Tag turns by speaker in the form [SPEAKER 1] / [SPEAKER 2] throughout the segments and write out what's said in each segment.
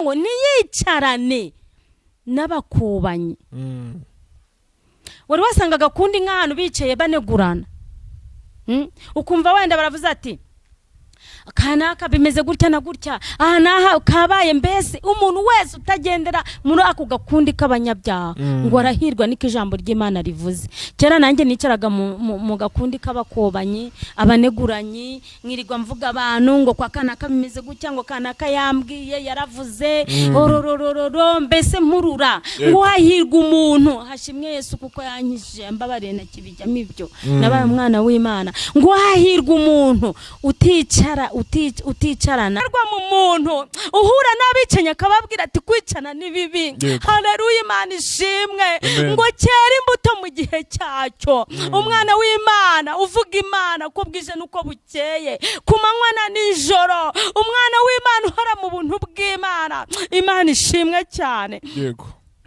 [SPEAKER 1] Ngo ntiyicarane n'abakubanyi. Wari wasangaga akundi nk'ahantu bicaye banegurana. Ukumva wenda baravuze ati kanaka bimeze gutya na gutya, aha n'aha kabaye. Mbese umuntu wese utagendera muri ako gakundi k'abanyabyaha ngo arahirwa, niko ijambo ry'Imana rivuze. Kera nanjye nicaraga mu gakundi k'abakobanyi, abaneguranyi, nkirirwa mvuga abantu ngo kwa kanaka bimeze gutya, ngo kanaka yambwiye, yaravuze, orororororo, mbese mpurura. Ngo hahirwa umuntu, hashimwe Yesu kuko yankijije, mbabariye na kibijyamo ibyo, nabaye umwana w'Imana. Ngo hahirwa umuntu uticara uticarana rwa mu muntu uhura n'abicanyi akababwira ati kwicana ni bibi. Haleluya, Imana ishimwe.
[SPEAKER 2] Amen.
[SPEAKER 1] Ngo cyera imbuto mu gihe cyacyo. Umwana w'Imana uvuga Imana uko bwije n'uko bukeye, ku manywa na nijoro, umwana w'Imana uhora mu buntu bw'Imana, Imana ishimwe cyane.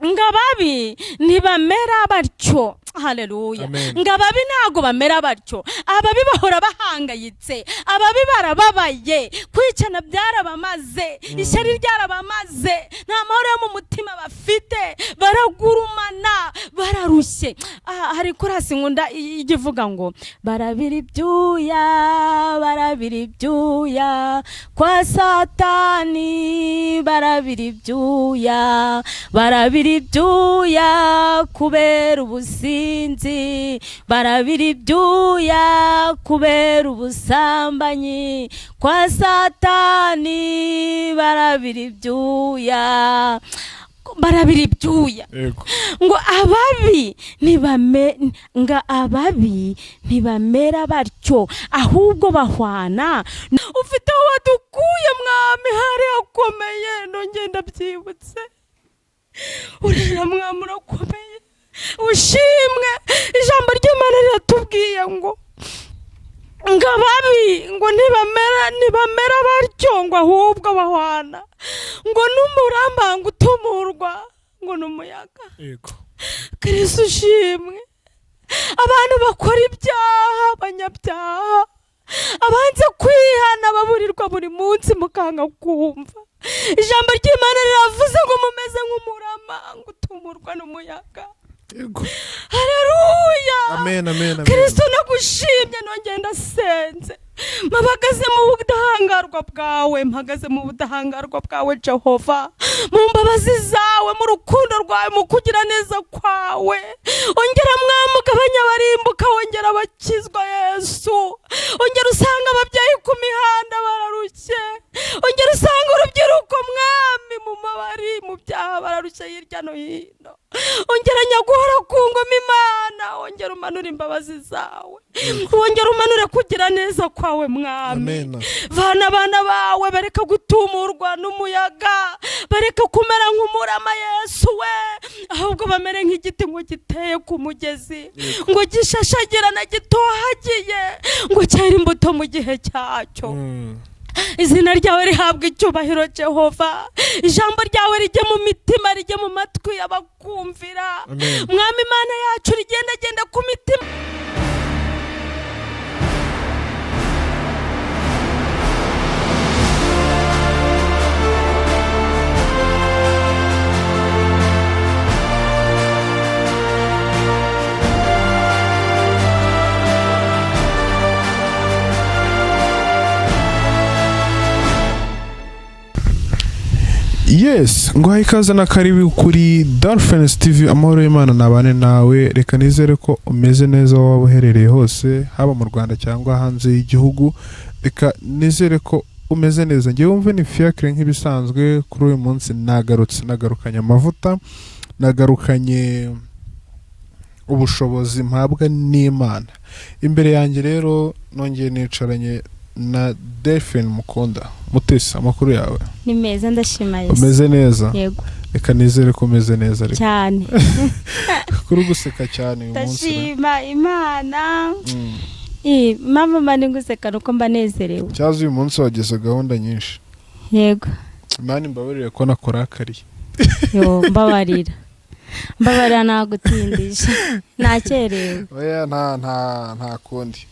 [SPEAKER 1] Ngo ababi ntibamera batyo. Haleluya.
[SPEAKER 2] Amen.
[SPEAKER 1] Ngo ababi ntago bamera batyo. Ababi bahora bahangayitse, ababi barababaye, kwicana byarabamaze, ishyari ryarabamaze, nta mahoro yo mu mutima bafite, baragurumana, bararushye. Hari korasi nkunda ijya ivuga ngo barabira ibyuya, barabira ibyuya kwa Satani, barabira ibyuya, barabira ibyuya kubera ubusinzi, barabira ibyuya kubera ubusambanyi kwa Satani, barabira ibyuya, barabira ibyuya. Ngo ababi ntibame, ngo ababi ntibamera batyo, ahubwo bahwana. Ufite aho wadukuye mwami, hari hakomeye, nongeye ndabyibutse. Uriya mwami urakomeye, ushimwe. Ijambo ry'Imana riratubwiye ngo ababi ngo ntibamera batyo, ngo ahubwo bahwana ngo n'umurama ngo utumurwa ngo n'umuyaga. Kristo ushimwe. Abantu bakora ibyaha, abanyabyaha, abanze kwihana, baburirwa buri munsi mukanga kumva. Ijambo ry'Imana riravuze ngo mumeze nk'umurama ngo utumurwa n'umuyaga. Haleluya.
[SPEAKER 2] Amen, amen, amen.
[SPEAKER 1] Kristo nagushimye, nongeye ndasenze, mpagaze mu budahangarwa bwawe, mpagaze mu budahangarwa bwawe Jehova, mu mbabazi zawe, mu rukundo rwawe, mu kugira neza kwawe. Ongera mwami ugabanya abarimbuka, wongera abakizwa Yesu. Ongera usanga ababyeyi ku mihanda bararushye, ongera usanga urubyiruko mwami mu mabari, mu byaha, bararushye hirya no hino. Ongera nyaguhora ku ngoma Imana, ongera umanure imbabazi zawe, wongera umanure kugira neza kwawe mwami.
[SPEAKER 2] Amen.
[SPEAKER 1] Vana abana bawe bareka gutumurwa n'umuyaga, bareka kumera nk'umurama Yesu we, ahubwo bamere nk'igiti ngo giteye ku mugezi, ngo gishashagirana, gitohagiye, ngo cyere imbuto mu gihe cyacyo. Izina ryawe rihabwa icyubahiro Jehova. Ijambo ryawe rijye mu mitima, rijye mu matwi y'abakumvira.
[SPEAKER 2] Amen.
[SPEAKER 1] Mwami Imana yacu, rigendagenda ku mitima.
[SPEAKER 2] Yes, ngo ikaze na karibu kuri Dolphins TV. Amahoro y'Imana nabane nawe. Reka nizere ko umeze neza aho waba uherereye hose, haba mu Rwanda cyangwa hanze y'igihugu. Reka nizere ko umeze neza. Ngewe wumve ni Fiacre nk'ibisanzwe. Kuri uyu munsi nagarutse, nagarukanye amavuta, nagarukanye ubushobozi mpabwa n'Imana. Imbere yanjye rero nongeye nicaranye na Delphine Mukunda Mutesi. Amakuru yawe?
[SPEAKER 1] Ni meza, ndashima Yesu.
[SPEAKER 2] Umeze neza?
[SPEAKER 1] Yego.
[SPEAKER 2] Reka nizere ko umeze neza ariko.
[SPEAKER 1] Cyane.
[SPEAKER 2] Kuri guseka cyane uyu munsi na-
[SPEAKER 1] Ndashima Imana. Mama, mba ndi guseka nuko mba nezerewe.
[SPEAKER 2] Cyaza uyu munsi wagize gahunda nyinshi.
[SPEAKER 1] Yego.
[SPEAKER 2] Imana imbabarire ko nakurakariye.
[SPEAKER 1] Yo, mbabarira, mbabarira, nagutindije, nakerewe.
[SPEAKER 2] Oya, nta kundi.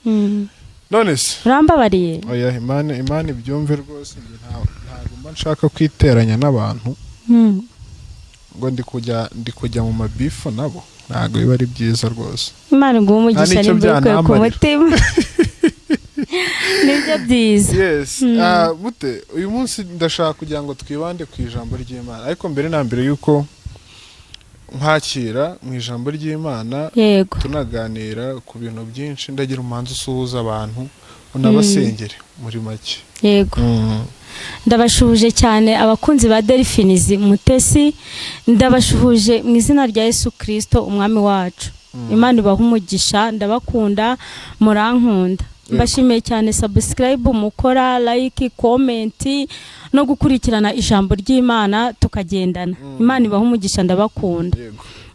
[SPEAKER 2] None se
[SPEAKER 1] Urambabariye?
[SPEAKER 2] Oya, Imana ibyumve rwose. Njye ntabwo mba nshaka kwiteranya n'abantu ngo ndi kujya mu mabifu nabo, ntabwo biba ari byiza rwose.
[SPEAKER 1] Imana iguhe umugisha.
[SPEAKER 2] Nta n'icyo
[SPEAKER 1] Nimba ubikuye ku
[SPEAKER 2] byanamarira.
[SPEAKER 1] mutima, nibyo byiza.
[SPEAKER 2] Yes. Mute, uyu munsi ndashaka kugira ngo twibande ku ijambo ry'Imana, ariko mbere na mbere yuko nkwakira mu ijambo ry'Imana, tunaganira ku bintu byinshi, ndagira umuhanzi usuhuza abantu, unabasengere muri make.
[SPEAKER 1] Yego. Ndabashuhuje cyane abakunzi ba Delphinizi Mutesi, ndabashuhuje mu izina rya Yesu Kirisito umwami wacu. Imana ibaha umugisha, ndabakunda, murankunda. Mbashimiye cyane subscribe mukora, like, comment no gukurikirana ijambo ry'Imana tukagendana. Imana ibaha umugisha, ndabakunda.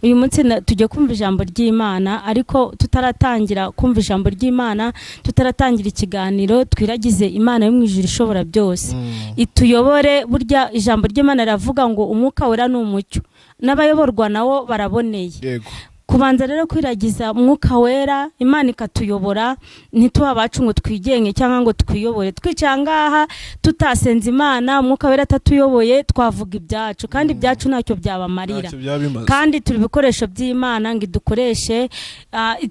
[SPEAKER 1] Uyu munsi tugiye kumva ijambo ry'Imana, ariko tutaratangira kumva ijambo ry'Imana, tutaratangira ikiganiro, twiragize Imana yo mu ijuru ishobora byose ituyobore. Burya ijambo ry'Imana riravuga ngo Umwuka Wera ni umucyo, n'abayoborwa nawo baraboneye. Kubanza rero kwiragiza Umwuka Wera, Imana ikatuyobora, ntituba abacu ngo twigenge cyangwa ngo twiyobore. Twicaye ngaha tutasenze Imana, Umwuka Wera atatuyoboye, twavuga ibyacu kandi ibyacu ntacyo byabamarira.
[SPEAKER 2] Ntacyo byaba bimaze.
[SPEAKER 1] Kandi turi ibikoresho by'Imana ngo idukoreshe,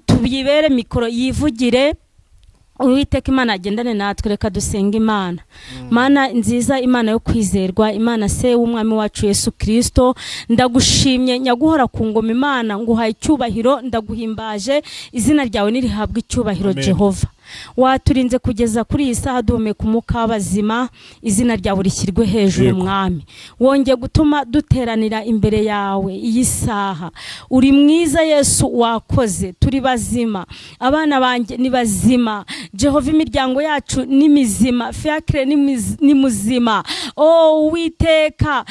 [SPEAKER 1] tuyibere mikoro yivugire. Uwiteka Imana agendane natwe. Reka dusenge Imana. Mana nziza, Imana yo kwizerwa, Imana se w'umwami wacu Yesu Kirisito, ndagushimye nyaguhora ku ngoma. Imana, nguhaye icyubahiro, ndaguhimbaje, izina ryawe nirihabwe icyubahiro.
[SPEAKER 2] Amen.
[SPEAKER 1] Jehova, waturinze kugeza kuri iyi saha duhumeka umwuka w'abazima, izina ryawe rishyirwe hejuru. Mwami, wongeye gutuma duteranira imbere yawe iyi saha. Uri mwiza Yesu, wakoze turi bazima, abana banjye ni bazima. Jehova, imiryango yacu ni mizima, Fiacre ni muzima. Oh Uwiteka,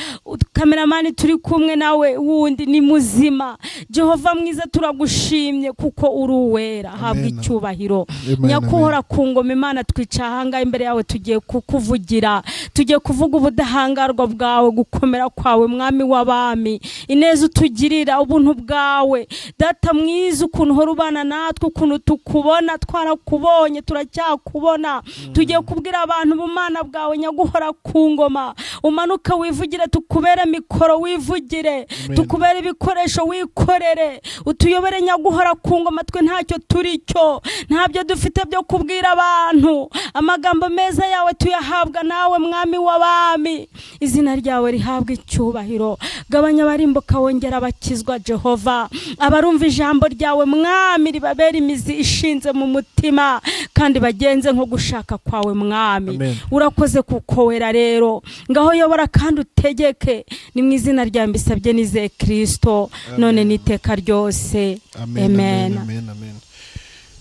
[SPEAKER 1] cameraman turi kumwe nawe wundi ni muzima. Jehova mwiza, turagushimye kuko uri uwera, habwa
[SPEAKER 2] Amen.
[SPEAKER 1] icyubahiro.
[SPEAKER 2] Amen,
[SPEAKER 1] Nyakuhora ku ngoma Imana, twicaye ahangaha imbere yawe, tugiye kukuvugira, tugiye kuvuga ubudahangarwa bwawe, gukomera kwawe, mwami w'abami, ineza utugirira, ubuntu bwawe, Data mwiza, ukuntu uhora ubana natwe, ukuntu tukubona, twarakubonye, turacyakubona. Tugiye kubwira abantu ubumana bwawe. Nyaguhora ku ngoma, umanuke wivugire, tukubere mikoro wivugire,
[SPEAKER 2] Amen.
[SPEAKER 1] tukubere ibikoresho wikorere, utuyobore nyaguhora ku ngoma. Twe ntacyo turi cyo, ntabyo dufite byo kubwira abantu. Amagambo meza yawe tuyahabwa nawe, mwami w'abami, izina ryawe rihabwa icyubahiro. Gabanya abarimbuka, wongera abakizwa. Jehova, abarumva ijambo ryawe, mwami, ribabera imizi ishinze mu mutima kandi bagenze nko gushaka kwawe, mwami.
[SPEAKER 2] Amen.
[SPEAKER 1] Urakoze kuko wera. Rero ngaho yobora kandi utegeke, ni mu izina ryawe mbisabye nizeye Kirisito, none n'iteka ryose.
[SPEAKER 2] Amen.
[SPEAKER 1] Amen.
[SPEAKER 2] Amen, amen, amen.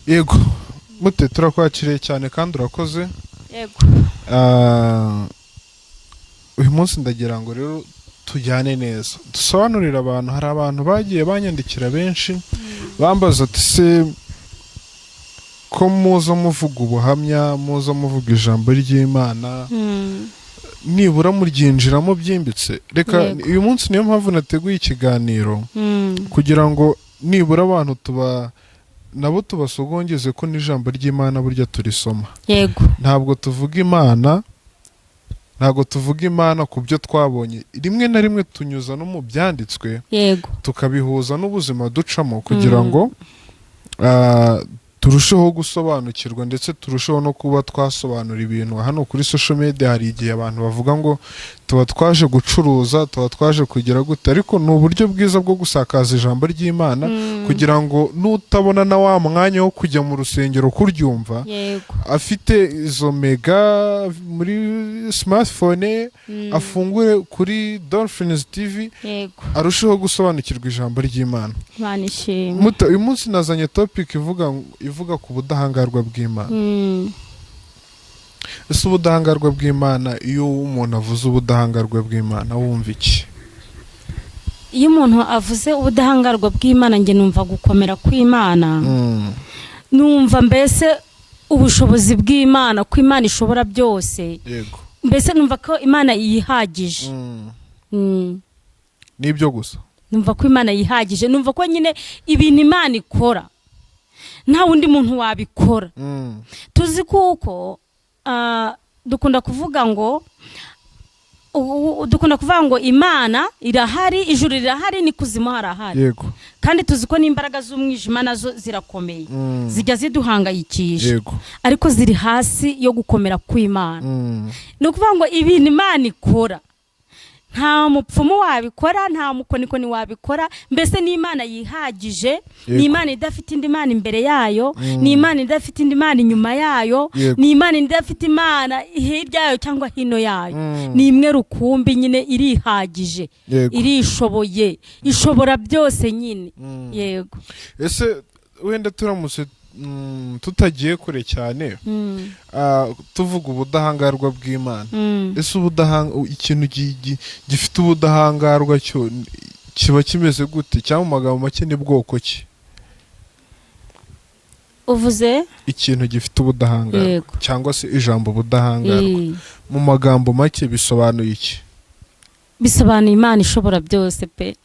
[SPEAKER 2] Yego mute, turakwakiriye cyane kandi urakoze.
[SPEAKER 1] Yego.
[SPEAKER 2] Uyu munsi ndagira ngo rero tujyane neza, dusobanurire abantu. Hari abantu bagiye banyandikira benshi bambaza ati: "Se ko muza muvuga ubuhamya, muza muvuga ijambo ry'Imana, nibura muryinjiramo byimbitse?" Reka uyu munsi niyo mpamvu nateguye ikiganiro, kugira ngo nibura abantu tuba nabo tubasogongeze ko n'ijambo ry'Imana burya turisoma. Ntabwo tuvuga Imana, ntabwo tuvuga Imana ku byo twabonye, rimwe na rimwe tunyuza no mu byanditswe, tukabihuza n'ubuzima ducamo kugira ngo turusheho gusobanukirwa, ndetse turusheho no kuba twasobanura ibintu. Hano kuri social media hari igihe abantu bavuga ngo tuba twaje gucuruza, tuba twaje kugira gute, ariko ni uburyo bwiza bwo gusakaza ijambo ry'Imana, kugira ngo n'utabona na wa mwanya wo kujya mu rusengero kuryumva, afite izo mega muri smartphone, afungure kuri Dolphins TV, arusheho gusobanukirwa ijambo ry'Imana.
[SPEAKER 1] Imana ishimwe.
[SPEAKER 2] Muto, uyu munsi nazanye topic ivuga ku budahangarwa bw'Imana. Ese ubudahangarwa bw'Imana, iyo umuntu avuze ubudahangarwa bw'Imana, wumva iki?
[SPEAKER 1] Iyo umuntu avuze ubudahangarwa bw'Imana, njye numva gukomera kw'Imana. Numva mbese ubushobozi bw'Imana, ko Imana ishobora byose. Mbese numva ko Imana yihagije.
[SPEAKER 2] Nibyo gusa?
[SPEAKER 1] Numva ko Imana yihagije, numva ko nyine ibintu Imana ikora. Nta wundi muntu wabikora. Tuzi kuko dukunda kuvuga ngo Imana irahari, ijuru rirahari, n'ikuzimu harahari. Kandi tuzi ko n'imbaraga z'umwijima nazo zirakomeye, zijya ziduhangayikisha, ariko ziri hasi yo gukomera kw'Imana. Ni ukuvuga ngo ibintu Imana ikora nta mupfumu wabikora, nta mukonikoni wabikora, mbese ni Imana yihagije, ni Imana idafite indi Mana imbere yayo, ni Imana idafite indi Mana inyuma yayo, ni Imana idafite Imana hirya yayo cyangwa hino yayo. Ni imwe rukumbi nyine, irihagije, irishoboye, ishobora byose nyine. Yego.
[SPEAKER 2] Ese wenda turamutse tutagiye kure cyane, tuvuga ubudahangarwa bw'Imana, ese ikintu gifite ubudahangarwa cyo kiba kimeze gute, cyangwa mu magambo make ni bwoko ki?
[SPEAKER 1] Uvuze
[SPEAKER 2] ikintu gifite ubudahangarwa cyangwa se ijambo ubudahangarwa mu magambo make bisobanuye iki?
[SPEAKER 1] Bisobanuye Imana ishobora byose pe.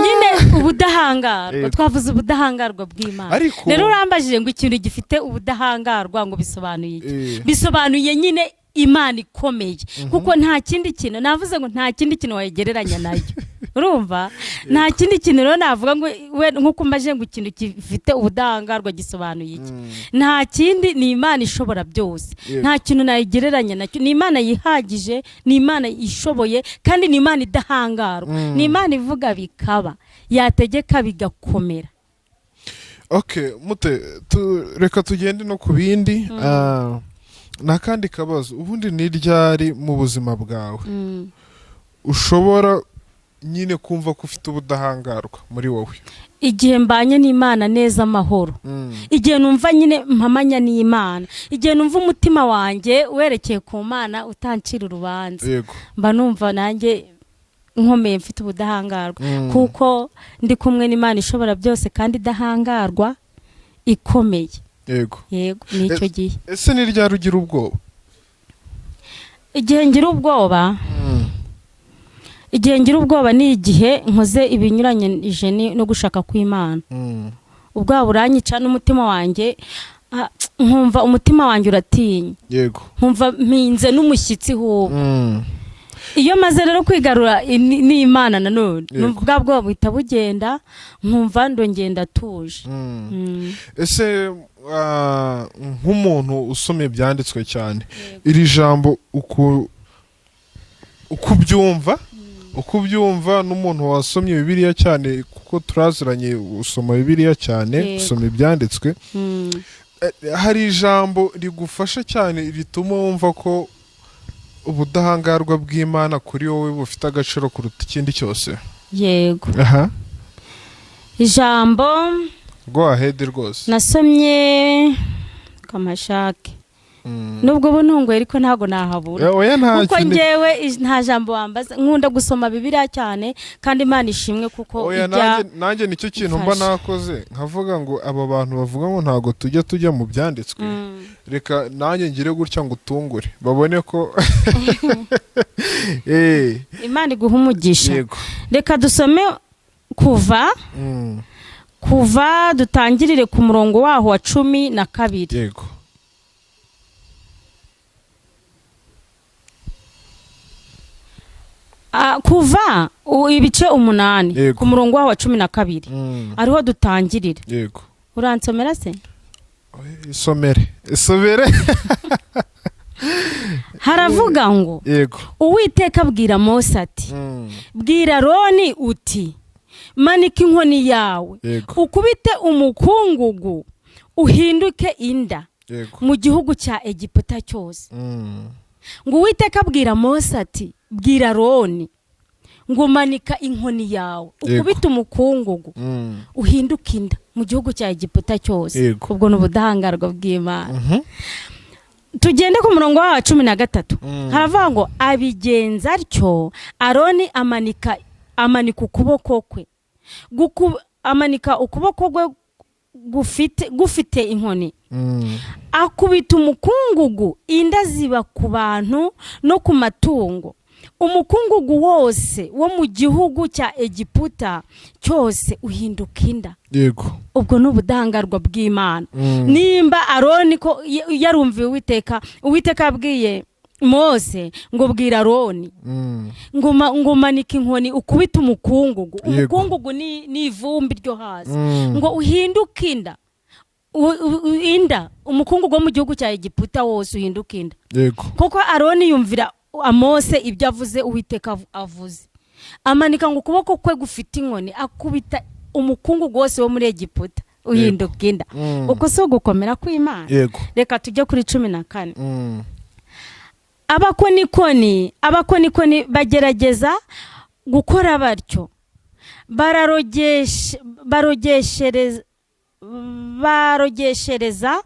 [SPEAKER 1] Nyine ubudahangarwa, twavuze ubudahangarwa bw'Imana. Rero urambajije ngo ikintu gifite ubudahangarwa ngo bisobanuye iki? Bisobanuye nyine Imana ikomeye, kuko nta kindi kintu navuze ngo nta kindi kintu wayigereranya nayo. Urumva? Nta kindi kintu rero navuga ngo nkuko mbaje ngo ikintu gifite ubudahangarwa gisobanuye iki? Nta kindi, ni Imana ishobora byose. Nta kintu nayigereranya nacyo, ni Imana yihagije, ni Imana ishoboye, kandi ni Imana idahangarwa. Ni Imana ivuga bikaba, yategeka bigakomera.
[SPEAKER 2] Okay, mute reka tugende no ku bindi. Nakandi kabazo, ubundi ni ryari mu buzima bwawe ushobora nyine kumva ko ufite ubudahangarwa muri wowe?
[SPEAKER 1] Igihe mbanye n'Imana neza amahoro, igihe numva nyine mpamanya n'Imana, igihe numva umutima wanjye werekeye ku Mana utancira urubanza, mba numva nanjye nkomeye mfite ubudahangarwa, kuko ndi kumwe n'Imana ishobora byose kandi idahangarwa ikomeye.
[SPEAKER 2] Yego.
[SPEAKER 1] Yego, nicyo gihe.
[SPEAKER 2] Ese ni ryari ugira ubwoba?
[SPEAKER 1] Igihe ngira ubwoba, igihe ngira ubwoba ni igihe nkoze ibinyuranyije no gushaka kw'Imana. Ubwoba buranyica n'umutima wanjye, nkumva umutima wanjye uratinya.
[SPEAKER 2] Yego.
[SPEAKER 1] Nkumva mpinze n'umushyitsi hubo. Iyo maze rero kwigarura n'Imana nanone, bwa bwoba buhita bugenda, nkumva ndongenda tuje.
[SPEAKER 2] Ese nk'umuntu usomye ibyanditswe cyane, iri jambo uko ubyumva n'umuntu wasomye Bibiliya cyane, kuko turaziranye usoma Bibiliya cyane, usoma ibyanditswe, hari ijambo rigufasha cyane rituma wumva ko ubudahangarwa bw'Imana kuri wowe bufite agaciro kuruta ikindi cyose?
[SPEAKER 1] Yego. Ijambo
[SPEAKER 2] go ahead rwose.
[SPEAKER 1] Nasomye kamashake. Nubwo buntunguye ariko ntago nahabura. Kuko ngewe nta jambo wambaza, nkunda gusoma Bibiliya cyane kandi Imana ishimwe kuko
[SPEAKER 2] ijya. Nanjye nicyo kintu mba nakoze, nkavuga ngo aba bantu bavuga ngo ntago tujya mu byanditswe, reka nanjye ngire gutya ngo utungure babone ko
[SPEAKER 1] Imana iguha umugisha. Reka dusome kuva dutangirire ku murongo waho wa 12.
[SPEAKER 2] Yego.
[SPEAKER 1] Kuva ibice 8 ku murongo waho wa 12 ariho dutangirira.
[SPEAKER 2] Yego.
[SPEAKER 1] Uransomera se?
[SPEAKER 2] Isomere. Isomere.
[SPEAKER 1] Haravuga ngo
[SPEAKER 2] yego.
[SPEAKER 1] Uwiteka abwira Mose ati bwira Aroni uti manika inkoni yawe ukubite umukungugu uhinduke inda mu gihugu cya Egiputa cyose. Ngo Uwiteka abwira Mose ati bwira Aroni ngo manika inkoni yawe ukubite umukungugu uhinduke inda mu gihugu cya Egiputa cyose. Ubwo ni ubudahangarwa bw'Imana. Tugende ku murongo wa 13. Haravuga ngo abigenza atyo Aroni amanika ukuboko kwe, amanika ukuboko kwe gufite inkoni, akubita umukungugu, inda ziba ku bantu no ku matungo. Umukungugu wose wo mu gihugu cya Egiputa cyose uhinduka inda.
[SPEAKER 2] Yego.
[SPEAKER 1] Ubwo ni ubudahangarwa bw'Imana. Nimba Aroni ko yarumviye Uwiteka, Uwiteka yabwiye Mose ngo bwira Aroni ngo manike inkoni ukubite umukungugu. Umukungugu ni ivumbi ryo hasi, ngo uhinduke inda. Inda umukungugu wo mu gihugu cya Egiputa wose uhinduke inda.
[SPEAKER 2] Yego.
[SPEAKER 1] Kuko Aroni yumvira Mose ibyo avuze, Uwiteka avuze, amanika ngo ukuboko kwe gufite inkoni akubita umukungugu wose wo muri Egiputa uhinduka inda. Uko si ugukomera kw'Imana?
[SPEAKER 2] Yego.
[SPEAKER 1] Reka tujye kuri 14. Abakonikoni bagerageza gukora batyo, barogeshereza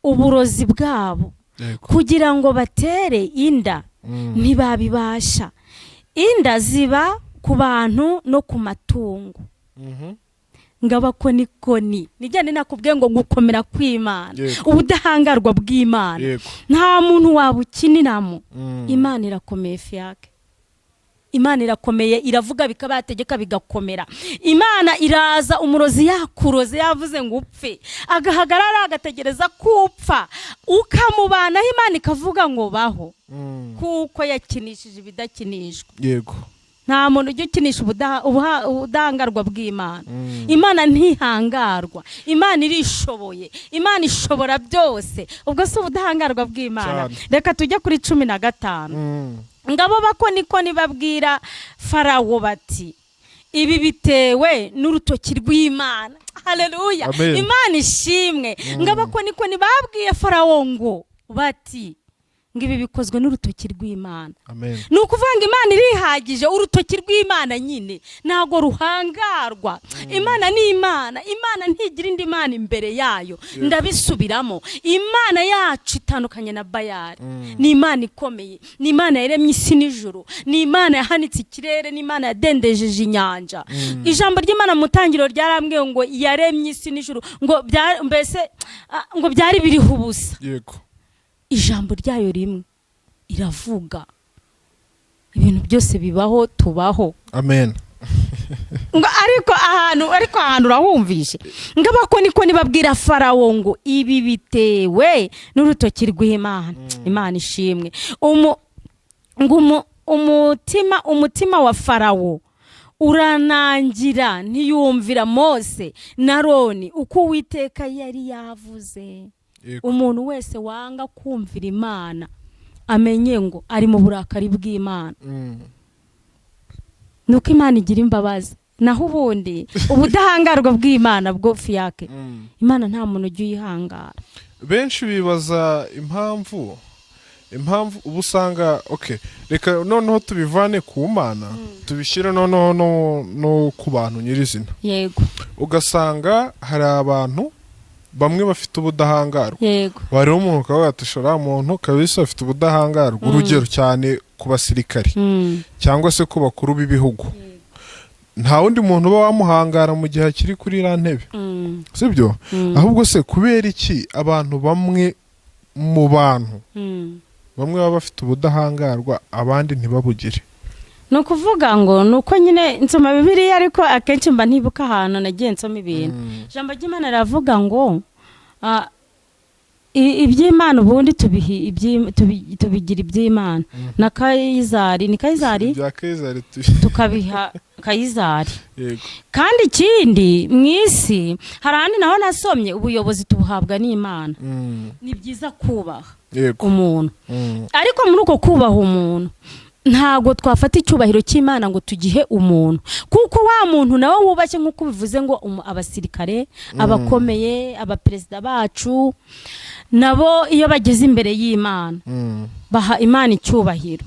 [SPEAKER 1] uburozi bwabo kugira ngo batere inda, ntibabibasha. Inda ziba ku bantu no ku matungo. Ng'abakonikoni nijyane nakubwiye ngo gukomera kw'Imana, ubudahangarwa bw'Imana, nta muntu wabukininamo. Imana irakomeye fiyake, Imana irakomeye, iravuga bikabategeka bigakomera. Imana iraza umurozi yakuroze yavuze ngo upfe, agahagarara agategereza kupfa, ukamubanaho Imana ikavuga ngo baho, kuko yakinishije ibidakinishwa.
[SPEAKER 2] Yego.
[SPEAKER 1] Nta muntu ujya ukinisha ubudahangarwa bw'Imana. Imana ntihangarwa, Imana irishoboye, Imana ishobora byose. Ubwo si ubudahangarwa bw'Imana? Reka tujye kuri 15. Ngabo bakonikoni babwira Farawo bati ibi bitewe n'urutoki rw'Imana. Haleluya, Imana ishimwe. Ngabo bakonikoni babwiye Farawo ngo bati ngo ibi bikozwe n'urutoki rw'Imana. Ni ukuvuga ngo Imana irihagije, urutoki rw'Imana nyine ntago ruhangarwa. Imana ni Imana, Imana ntigira indi mana imbere yayo. Ndabisubiramo, Imana yacu itandukanye na Bayali. Ni Imana ikomeye, ni Imana yaremye isi n'ijuru, ni Imana yahanitse ikirere, ni Imana yadendejeje inyanja. Ijambo ry'Imana mu tangiriro ryarambwiye ngo yaremye isi n'ijuru, ngo mbese ngo byari biriho ubusa.
[SPEAKER 2] Yego.
[SPEAKER 1] Ijambo ryayo rimwe iravuga ibintu byose bibaho, tubaho.
[SPEAKER 2] Amen.
[SPEAKER 1] Ngo ariko ahantu urahumvishe. Ngo abakonikoni babwira Farawo ngo ibi bitewe n'urutoki rw'Imana. Imana ishimwe. Umutima wa Farawo uranangira ntiyumvira Mose na Aroni uko Uwiteka yari yavuze. Umuntu wese wanga kumvira Imana amenye ngo ari mu burakari bw'Imana. Nuko Imana igira imbabazi, naho ubundi ubudahangarwa bw'Imana bwo fiyake, Imana nta muntu ujya uyihangara.
[SPEAKER 2] Benshi bibaza impamvu ubu usanga okay, reka noneho tubivane ku Mana, tubishyire noneho no ku bantu nyirizina.
[SPEAKER 1] Yego.
[SPEAKER 2] Ugasanga hari abantu bamwe bafite ubudahangarwa.
[SPEAKER 1] Yego.
[SPEAKER 2] Bari umuntu kawe atashora umuntu kabisa afite ubudahangarwa, urugero cyane ku basirikari cyangwa se ku bakuru b'ibihugu. Nta wundi muntu uba wamuhangara mu gihe akiri kuri iriya ntebe. Sibyo? Ahubwo se kubera iki abantu bamwe mu bantu bamwe baba bafite ubudahangarwa abandi ntibabugire?
[SPEAKER 1] Ni ukuvuga ngo nuko nyine nsoma Bibiliya, ariko akenshi mba ntibuka ahantu nagiye nsoma ibintu. Ijambo ry'Imana riravuga ngo iby'Imana ubundi tubigira iby'Imana na Kayizari, ni Kayizari tukabiha Kayizari. Kandi ikindi mu isi hari ahandi naho nasomye ubuyobozi tubuhabwa n'Imana. Ni byiza kubaha umuntu, ariko muri uko kubaha umuntu ntago twafata icyubahiro cy'Imana ngo tugihe umuntu, kuko wa muntu nawe wubashye nk'uko bivuze ngo abasirikare, abakomeye, abaperezida bacu nabo iyo bageze imbere y'Imana baha Imana icyubahiro.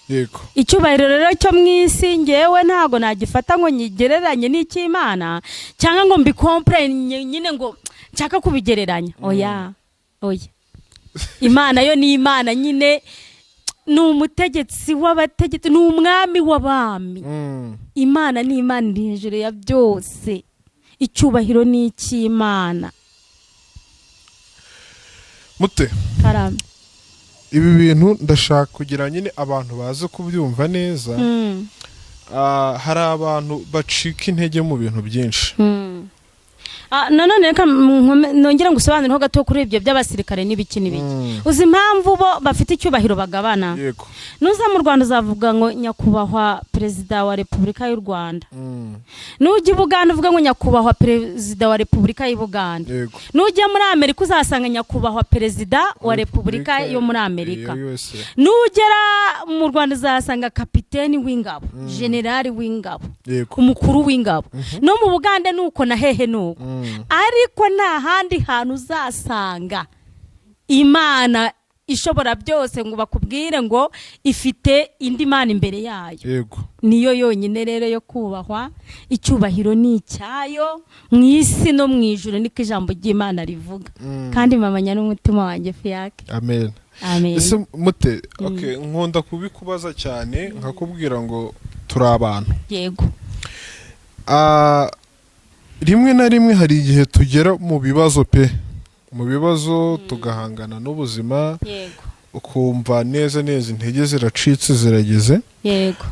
[SPEAKER 2] Yego.
[SPEAKER 1] Icyubahiro rero cyo mu isi ngewe ntago nagifata ngo nyigereranye n'icy'Imana cyangwa ngo mbikomprene nyine ngo nshaka kubigereranya. Oya, oya. Imana yo ni Imana nyine, ni umutegetsi w'abategetsi, ni umwami w'abami. Imana ni Imana iri hejuru ya byose. Icyubahiro ni icy'Imana.
[SPEAKER 2] Mute.
[SPEAKER 1] Karame.
[SPEAKER 2] Ibi bintu ndashaka kugira nyine abantu baze kubyumva neza. Hari abantu bacika intege mu bintu byinshi.
[SPEAKER 1] Nanone reka nongere ngusobanureho gato kuri ibyo by'abasirikare n'ibiki n'ibiki. Uzi impamvu bo bafite icyubahiro bagabana?
[SPEAKER 2] Yego.
[SPEAKER 1] Nuza mu Rwanda uzavuga ngo nyakubahwa perezida wa Repubulika y'u Rwanda. Nujya i Buganda uvuga ngo nyakubahwa perezida wa Repubulika y'u Buganda.
[SPEAKER 2] Yego.
[SPEAKER 1] Nujya muri Amerika uzasanga nyakubahwa perezida wa Repubulika yo muri Amerika.
[SPEAKER 2] USA.
[SPEAKER 1] Nugera mu Rwanda uzasanga kapiteni w'ingabo, generali w'ingabo,
[SPEAKER 2] Yego.
[SPEAKER 1] umukuru w'ingabo. No mu Buganda nuko na hehe nuko. Ariko nta handi hantu uzasanga Imana ishobora byose ngo bakubwire ngo ifite indi mana imbere yayo.
[SPEAKER 2] Yego.
[SPEAKER 1] Niyo yonyine rero yo kubahwa, icyubahiro ni icyayo mu isi no mu ijuru, niko ijambo ry'Imana rivuga. Kandi mamanya n'umutima wanjye fiyake.
[SPEAKER 2] Amen.
[SPEAKER 1] Amen.
[SPEAKER 2] Ese mute, okay, nkunda kubikubaza cyane nkakubwira ngo turi abantu.
[SPEAKER 1] Yego.
[SPEAKER 2] Rimwe na rimwe hari igihe tugera mu bibazo pe, mu bibazo tugahangana n'ubuzima.
[SPEAKER 1] Yego.
[SPEAKER 2] Ukumva neza neza intege ziracitse zirageze.
[SPEAKER 1] Yego.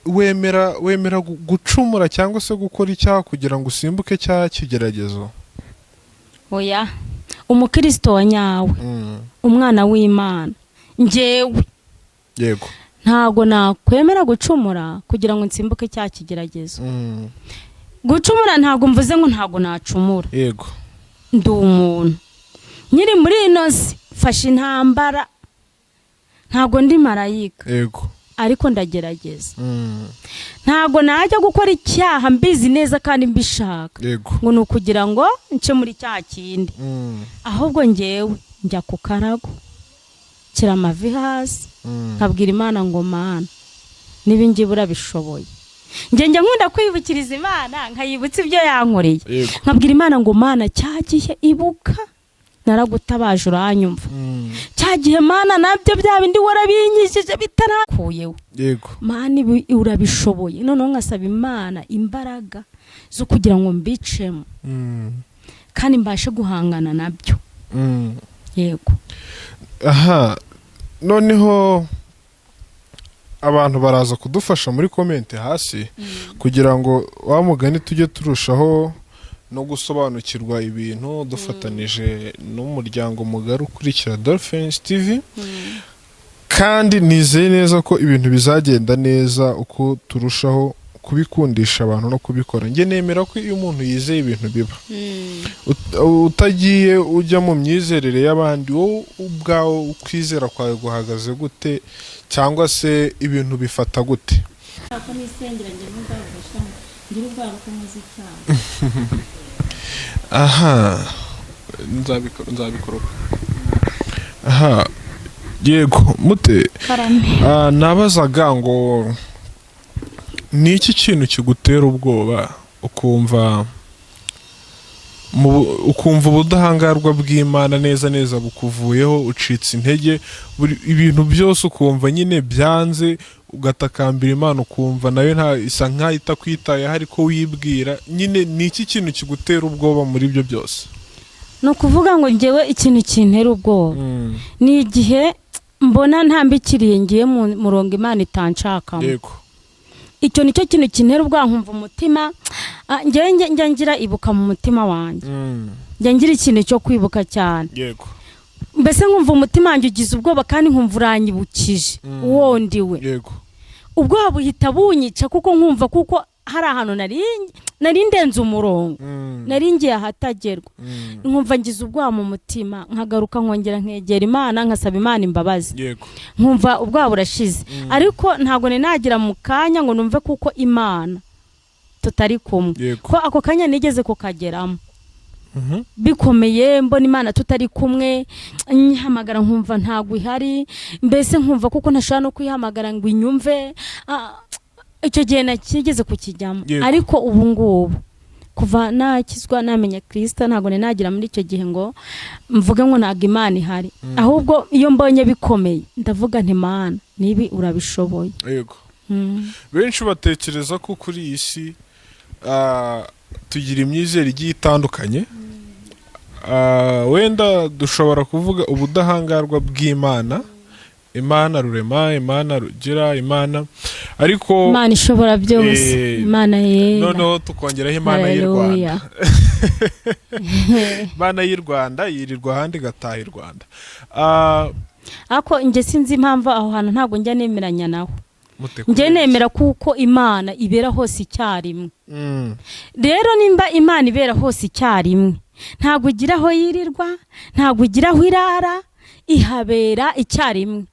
[SPEAKER 2] Wemera gucumura cyangwa se gukora icyaha kugira ngo usimbuke cya kigeragezo?
[SPEAKER 1] Oya, umukristo wa nyawe, umwana w'Imana, njyewe
[SPEAKER 2] Yego.
[SPEAKER 1] ntago nakwemera gucumura kugira ngo nsimbuke cya kigeragezo. Gucumura ntago mvuze ngo ntago nacumura.
[SPEAKER 2] Yego.
[SPEAKER 1] Ndi umuntu nkiri muri ino si, fashe intambara, ntago ndi marayika.
[SPEAKER 2] Yego.
[SPEAKER 1] Ariko ndagerageza. Ntago najya gukora icyaha mbizi neza kandi mbishaka.
[SPEAKER 2] Yego.
[SPEAKER 1] Ngo ni ukugira ngo nce muri cya kindi. Ahubwo ngewe njya ku karago, nshyira amavi hasi, nkabwira Imana ngo Mana, niba ngiye urabishoboye. Njye njya nkunda kwibukiriza Imana, nkayibutsa ibyo yankoreye.
[SPEAKER 2] Yego.
[SPEAKER 1] Nkabwira Imana ngo Mana, cyagihe ibuka naragutabaje uranyumva. Cyagihe Mana nabyo bya bindi warabinyishije bitarakuyeho.
[SPEAKER 2] Yego.
[SPEAKER 1] Mana urabishoboye. Noneho nkasaba Imana imbaraga zo kugira ngo mbicemo. Kandi mbashe guhangana nabyo. Yego.
[SPEAKER 2] Aha, noneho abantu baraza kudufasha muri comment hasi kugira ngo wa mugani tujye turushaho no gusobanukirwa ibintu dufatanije n'umuryango mugari ukurikira Dolphins TV. Kandi nizeye neza ko ibintu bizagenda neza uko turushaho kubikundisha abantu no kubikora. Njye nemera ko iyo umuntu yizeye ibintu biba, utagiye ujya mu myizerere y'abandi, wowe ubwawe ukwizera kwawe guhagaze gute, cyangwa se ibintu bifata gute? Aha, nzabikora. Aha, yego mute. Nabazaga ngo ni iki kintu kigutera ubwoba ukumva ubudahangarwa bw'Imana neza neza bukuvuyeho, ucitse intege, ibintu byose ukumva nyine byanze, ugatakambira Imana ukumva nayo nta isa nkaho itakwitayeho ariko wibwira nyine, ni iki kintu kigutera ubwoba muri ibyo byose?
[SPEAKER 1] Ni ukuvuga ngo njyewe ikintu kintera ubwoba ni igihe mbona ntambikiriye ngiye mu murongo Imana itanshakamo.
[SPEAKER 2] Yego.
[SPEAKER 1] Icyo nicyo kintu kintera ubwoba, nkumva umutima njyewe njya ngira ibuka mu mutima wanjye. Njya ngira ikintu cyo kwibuka cyane.
[SPEAKER 2] Yego.
[SPEAKER 1] Mbese nkumva umutima wanjye ugize ubwoba kandi nkumva uranyibukije uwo ndiwe.
[SPEAKER 2] Yego.
[SPEAKER 1] Ubwoba buhita bunyica kuko nkumva kuko hari ahantu nari ndenze umurongo, nari ngiye ahatagerwa. Nkumva ngize ubwoba mu mutima, nkagaruka nkongera nkegera Imana, nkasaba Imana imbabazi.
[SPEAKER 2] Yego.
[SPEAKER 1] Nkumva ubwoba burashize. Ariko ntago ninagira mu kanya ngo numve kuko Imana tutari kumwe. Ko ako kanya nigeze kukageramo. Bikomeye mbona Imana tutari kumwe, nyihamagara nkumva ntago ihari, mbese nkumva kuko ntashobora no kwihamagara ngo inyumve. Icyo gihe nakigeze kukijyamo. Ariko ubu ngubu kuva nakizwa namenya Kristo ntago ninagira muri icyo gihe ngo mvuge ngo ntago Imana ihari. Ahubwo iyo mbonye bikomeye ndavuga nti Mana nibi urabishoboye.
[SPEAKER 2] Yego. Benshi batekereza ko kuri iyi si tugira imyizere igiye itandukanye. Wenda dushobora kuvuga ubudahangarwa bw'Imana, Imana rurema, Imana rugira, Imana, ariko
[SPEAKER 1] Imana ishobora byose, Imana yera.
[SPEAKER 2] Noneho tukongeraho Imana y'u Rwanda.
[SPEAKER 1] Haleluya.
[SPEAKER 2] Imana y'u Rwanda yirirwa ahandi igataha i Rwanda.
[SPEAKER 1] Ariko njye sinzi impamvu aho hantu ntabwo njya nemeranya nawe.
[SPEAKER 2] Mute?
[SPEAKER 1] Njye
[SPEAKER 2] Kubera iki?
[SPEAKER 1] nemera kuko Imana ibera hose icyarimwe. Rero nimba Imana ibera hose icyarimwe, ntabwo igira aho yirirwa, ntabwo igira aho irara, ihabera icyarimwe.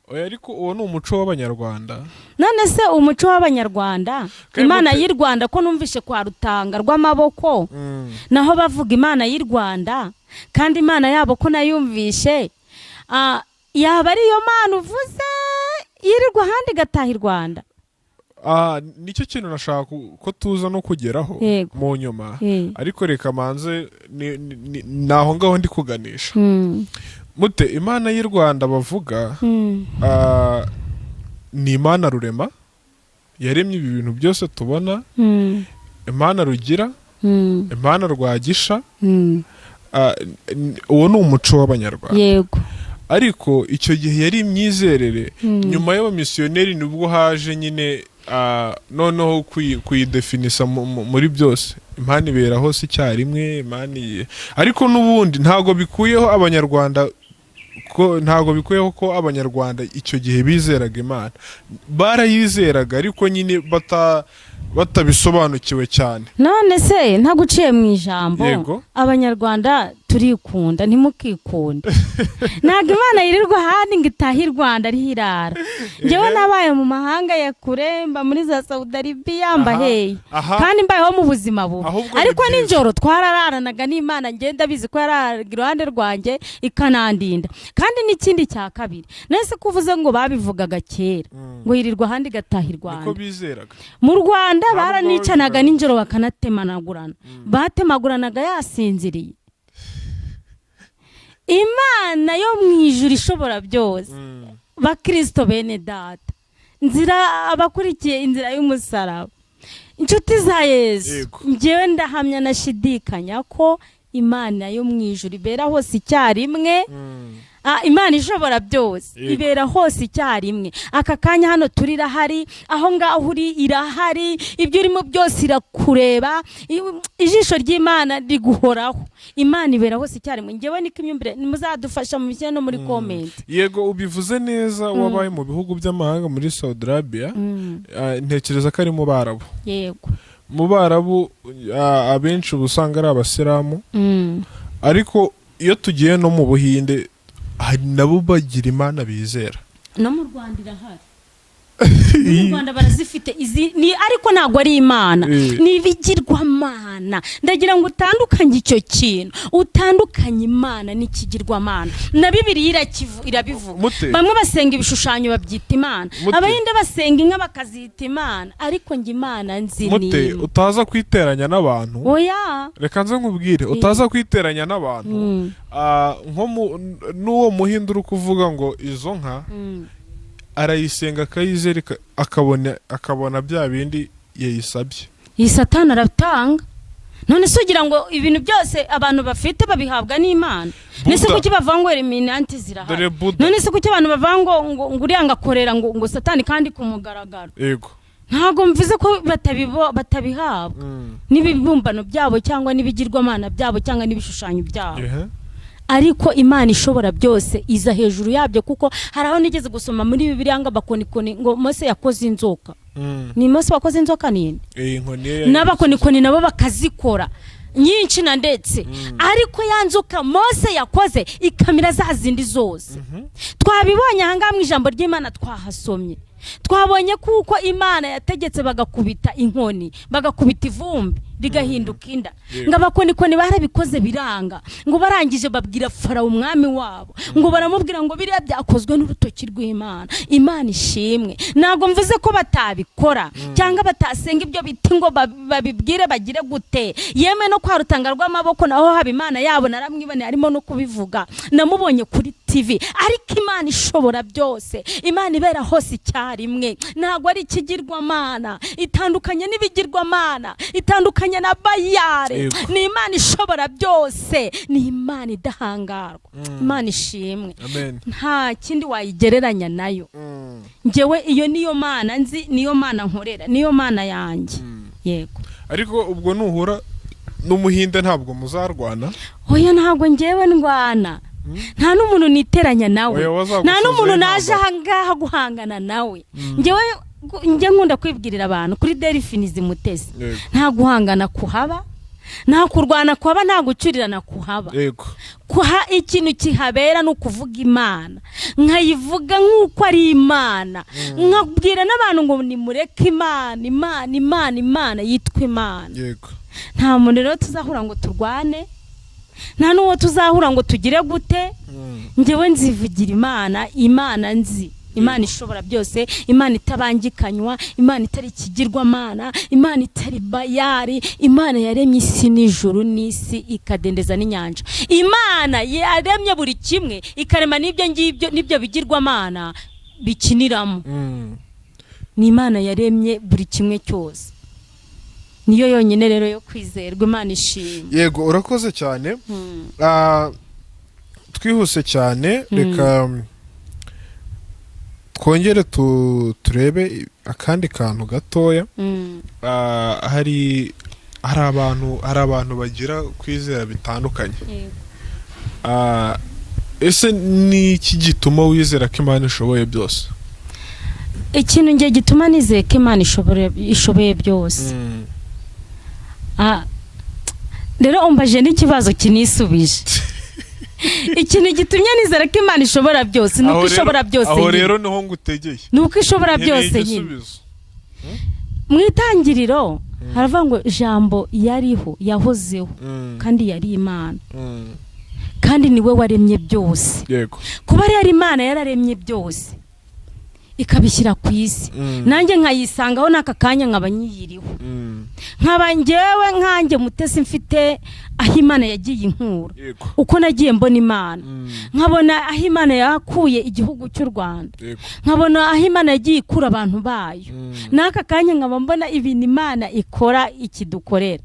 [SPEAKER 2] Oya, ariko uwo ni umuco w'Abanyarwanda.
[SPEAKER 1] None se umuco w'Abanyarwanda,
[SPEAKER 2] Kandi
[SPEAKER 1] Imana
[SPEAKER 2] mute-
[SPEAKER 1] y'u Rwanda, ko numvishe kwa Rutanga rw'amaboko naho bavuga Imana y'u Rwanda, kandi Imana yabo ko nayumvishe, yaba ariyo Mana uvuze yirirwa ahandi igataha i Rwanda?
[SPEAKER 2] Nicyo kintu nashaka ko tuza no kugeraho mu nyuma, ariko reka manze ni aho ngaho ndi kuganisha. Mute, Imana y'u Rwanda bavuga ni Imana rurema yaremye ibi bintu byose tubona, Imana rugira, Imana rwagisha. Uwo ni umuco w'Abanyarwanda. Ariko icyo gihe yari imyizerere. Nyuma y'abamisiyoneri nibwo haje nyine noneho kuyidefinisa muri byose. Imana ibera hose icyarimwe, Imana ariko n'ubundi ntabwo bikuyeho Abanyarwanda ko, ntabwo bikuyeho ko Abanyarwanda icyo gihe bizeraga Imana. Barayizeraga, ariko nyine batabisobanukiwe cyane.
[SPEAKER 1] None se ntaguciye mu ijambo?
[SPEAKER 2] Yego.
[SPEAKER 1] Abanyarwanda turikunda, ntimukikunde. Ntabwo Imana yirirwa ahandi ngo itahe i Rwanda ariho irara. Njyewe nabaye mu mahanga ya kure, mba muri za Saudi Arabia, mba hehe, kandi mbayeho mu buzima bubi.
[SPEAKER 2] Ahubwo ni
[SPEAKER 1] Ariko
[SPEAKER 2] byiza.
[SPEAKER 1] nijoro twarararanaga n'Imana. Ngenda bizi ko yararaga iruhande rwanjye ikanandinda. Kandi n'ikindi cya kabiri, nese ko uvuze ngo babivugaga kera, ngo yirirwa ahandi igataha i
[SPEAKER 2] Niko
[SPEAKER 1] Rwanda,
[SPEAKER 2] bizeraga.
[SPEAKER 1] mu Rwanda
[SPEAKER 2] Ntabwo
[SPEAKER 1] baranicanaga
[SPEAKER 2] babivugaga.
[SPEAKER 1] nijoro, bakanatemanagurana, batemaguranaga yasinziriye. Imana yo mu ijuru ishobora byose, Bakirisito bene data, nzira abakurikiye inzira y'umusaraba, inshuti za Yesu, njyewe ndahamya nashidikanya ko Imana yo mu ijuru ibera hose icyarimwe. Imana ishobora byose ibera hose icyarimwe. Aka kanya hano turi irahari, aho ngaho uri irahari, ibyo urimo byose irakureba. Ijisho ry'Imana riguhoraho. Imana ibera hose icyarimwe. Njyewe niko imyumvire, muzadufasha mu mishyire no muri comment.
[SPEAKER 2] Yego, ubivuze neza. Wabaye mu bihugu by'amahanga, muri Saudi Arabia, ntekereza ko ari mu Barabu.
[SPEAKER 1] Yego.
[SPEAKER 2] Mu Barabu, abenshi uba usanga ari Abasilamu, ariko iyo tugiye no mu Buhinde hari nabo bagira Imana bizera.
[SPEAKER 1] No mu Rwanda irahari, mu Rwanda barazifite izi ni, ariko ntabwo ari Imana, ni ibigirwamana. Ndagira ngo utandukanye icyo kintu, utandukanye Imana n'ikigirwamana. Na Bibiliya irabivuga.
[SPEAKER 2] Mute.
[SPEAKER 1] Bamwe basenga ibishushanyo babyita Imana,
[SPEAKER 2] Mute.
[SPEAKER 1] Abahinde basenga inka bakazita Imana, ariko njye Imana nzi ni
[SPEAKER 2] Mute,
[SPEAKER 1] imwe.
[SPEAKER 2] utaza kwiteranya n'abantu.
[SPEAKER 1] Oya.
[SPEAKER 2] Reka nze nkubwire, utaza kwiteranya n'abantu. Nko n'uwo Muhinde uri kuvuga ngo izo nka, arayisenga akayizereka, akabona bya bindi yayisabye.
[SPEAKER 1] Iyi Satani aratanga. None se ugira ngo ibintu byose abantu bafite babihabwa n'Imana? Nese
[SPEAKER 2] Buddha.
[SPEAKER 1] kuki bavuga ngo Illuminati zirahari?
[SPEAKER 2] Dore Buddha.
[SPEAKER 1] None se kuki abantu bavuga ngo uriya ngo akorera ngo Satani kandi ku mugaragaro? Ntabwo mvuze ko batabihabwa n'ibibumbano byabo cyangwa n'ibigirwamana byabo cyangwa n'ibishushanyo byabo, ariko Imana ishobora byose iza hejuru yabyo, kuko hari aho nigeze gusoma muri Bibiliya ngo abakonikoni, ngo Mose yakoze inzoka. Ni Mose wakoze inzoka nini?
[SPEAKER 2] Iyi nkoni ye
[SPEAKER 1] N'abakonikoni nabo bakazikora nyinshi na ndetse, ariko ya nzoka Mose yakoze ikamira za zindi zose. Twabibonye ahangaha mu ijambo ry'Imana, twahasomye, twabonye kuko Imana yategetse bagakubita inkoni, bagakubita ivumbi rigahinduka inda. Ngo abakonikoni barabikoze biranga, ngo barangije babwira Farawo umwami wabo, ngo baramubwira ngo biriya byakozwe n'urutoki rw'Imana. Imana ishimwe. Ntabwo mvuze ko batabikora cyangwa batasenga ibyo biti ngo babibwire bagire gute. Yemwe no kwa Rutanga rw'amaboko naho haba Imana yabo, naramwiboneye arimo no kubivuga, namubonye kuri TV. Ariko Imana ishobora byose, Imana ibera hose icyarimwe, ntabwo ari ikigirwamana. Itandukanye n'ibigirwamana, itandukanye. itabangikanya na Bayari,
[SPEAKER 2] Yego.
[SPEAKER 1] ni Imana ishobora byose, ni Imana idahangarwa.
[SPEAKER 2] Mm.
[SPEAKER 1] Imana ishimwe.
[SPEAKER 2] Amen.
[SPEAKER 1] Nta kindi wayigereranya nayo.
[SPEAKER 2] Mm.
[SPEAKER 1] Njyewe iyo niyo Mana nzi, niyo Mana nkorera, niyo Mana yanjye.
[SPEAKER 2] Mm.
[SPEAKER 1] Yego.
[SPEAKER 2] Ariko ubwo nuhura n'umuhinde ntabwo muzarwana?
[SPEAKER 1] Oya, ntabwo njyewe ndwana.
[SPEAKER 2] Mm.
[SPEAKER 1] Nta n'umuntu niteranya nawe.
[SPEAKER 2] Oya, wazagusoza
[SPEAKER 1] Nta n'umuntu
[SPEAKER 2] intambara.
[SPEAKER 1] naje ahangaha guhangana nawe.
[SPEAKER 2] Mm.
[SPEAKER 1] Njyewe njye nkunda kwibwirira abantu kuri Delphine Mutesi,
[SPEAKER 2] Yego.
[SPEAKER 1] nta guhangana kuhaba, nta kurwana kuhaba, nta gucurirana kuhaba.
[SPEAKER 2] Yego.
[SPEAKER 1] Kuha ikintu kihabera ni ukuvuga Imana, nkayivuga nk'uko ari Imana, nkabwira n'abantu ngo nimureke Imana, Imana, Imana, Imana yitwa Imana.
[SPEAKER 2] Yego.
[SPEAKER 1] Nta muntu rero tuzahura ngo turwane, nta n'uwo tuzahura ngo tugire gute.
[SPEAKER 2] Mm.
[SPEAKER 1] Njyewe nzivugira Imana, Imana nzi, Imana ishobora byose, Imana itabangikanywa, Imana itari ikigirwamana, Imana itari Bayari, Imana yaremye isi n'ijuru n'isi ikadendeza n'inyanja, Imana yaremye buri kimwe, ikarema n'ibyo ngibyo n'ibyo bigirwamana bikiniramo.
[SPEAKER 2] Mm.
[SPEAKER 1] Ni Imana yaremye buri kimwe cyose, niyo yonyine rero yo kwizerwa. Imana ishimwe.
[SPEAKER 2] Yego, urakoze cyane.
[SPEAKER 1] Mm.
[SPEAKER 2] Twihuse cyane,
[SPEAKER 1] Mm.
[SPEAKER 2] reka twongere turebe akandi kantu gatoya.
[SPEAKER 1] Mm.
[SPEAKER 2] Hari abantu bagira kwizera bitandukanye.
[SPEAKER 1] Yego.
[SPEAKER 2] Ese ni iki gituma wizera ko Imana ishoboye byose?
[SPEAKER 1] Ikintu ngiye gituma nizeye ko Imana ishoboye byose. Rero umbaje n'ikibazo kinisubije. Ikintu gitumye nizera ko Imana ishobora byose ni
[SPEAKER 2] Aho
[SPEAKER 1] uko
[SPEAKER 2] rero-
[SPEAKER 1] ishobora byose
[SPEAKER 2] aho
[SPEAKER 1] nyine.
[SPEAKER 2] rero niho ngutegeye.
[SPEAKER 1] Ni uko ishobora
[SPEAKER 2] Nkeneye
[SPEAKER 1] byose nyine.
[SPEAKER 2] igisubizo.
[SPEAKER 1] Mu itangiriro haravuga ngo Jambo yariho, yahozeho, kandi yari Imana, kandi niwe waremye byose. Kuba rero Imana yararemye byose ikabishyira ku isi, nanjye nkayisangaho n'aka kanya nkaba nyiyiriho, nkaba njyewe nkanjye Mutesi mfite aho Imana yagiye inkura, uko nagiye mbona Imana, nkabona aho Imana yakuye igihugu cy'u Rwanda, nkabona aho Imana yagiye ikura abantu bayo, n'aka kanya nkaba mbona ibintu Imana ikora, ikidukorera,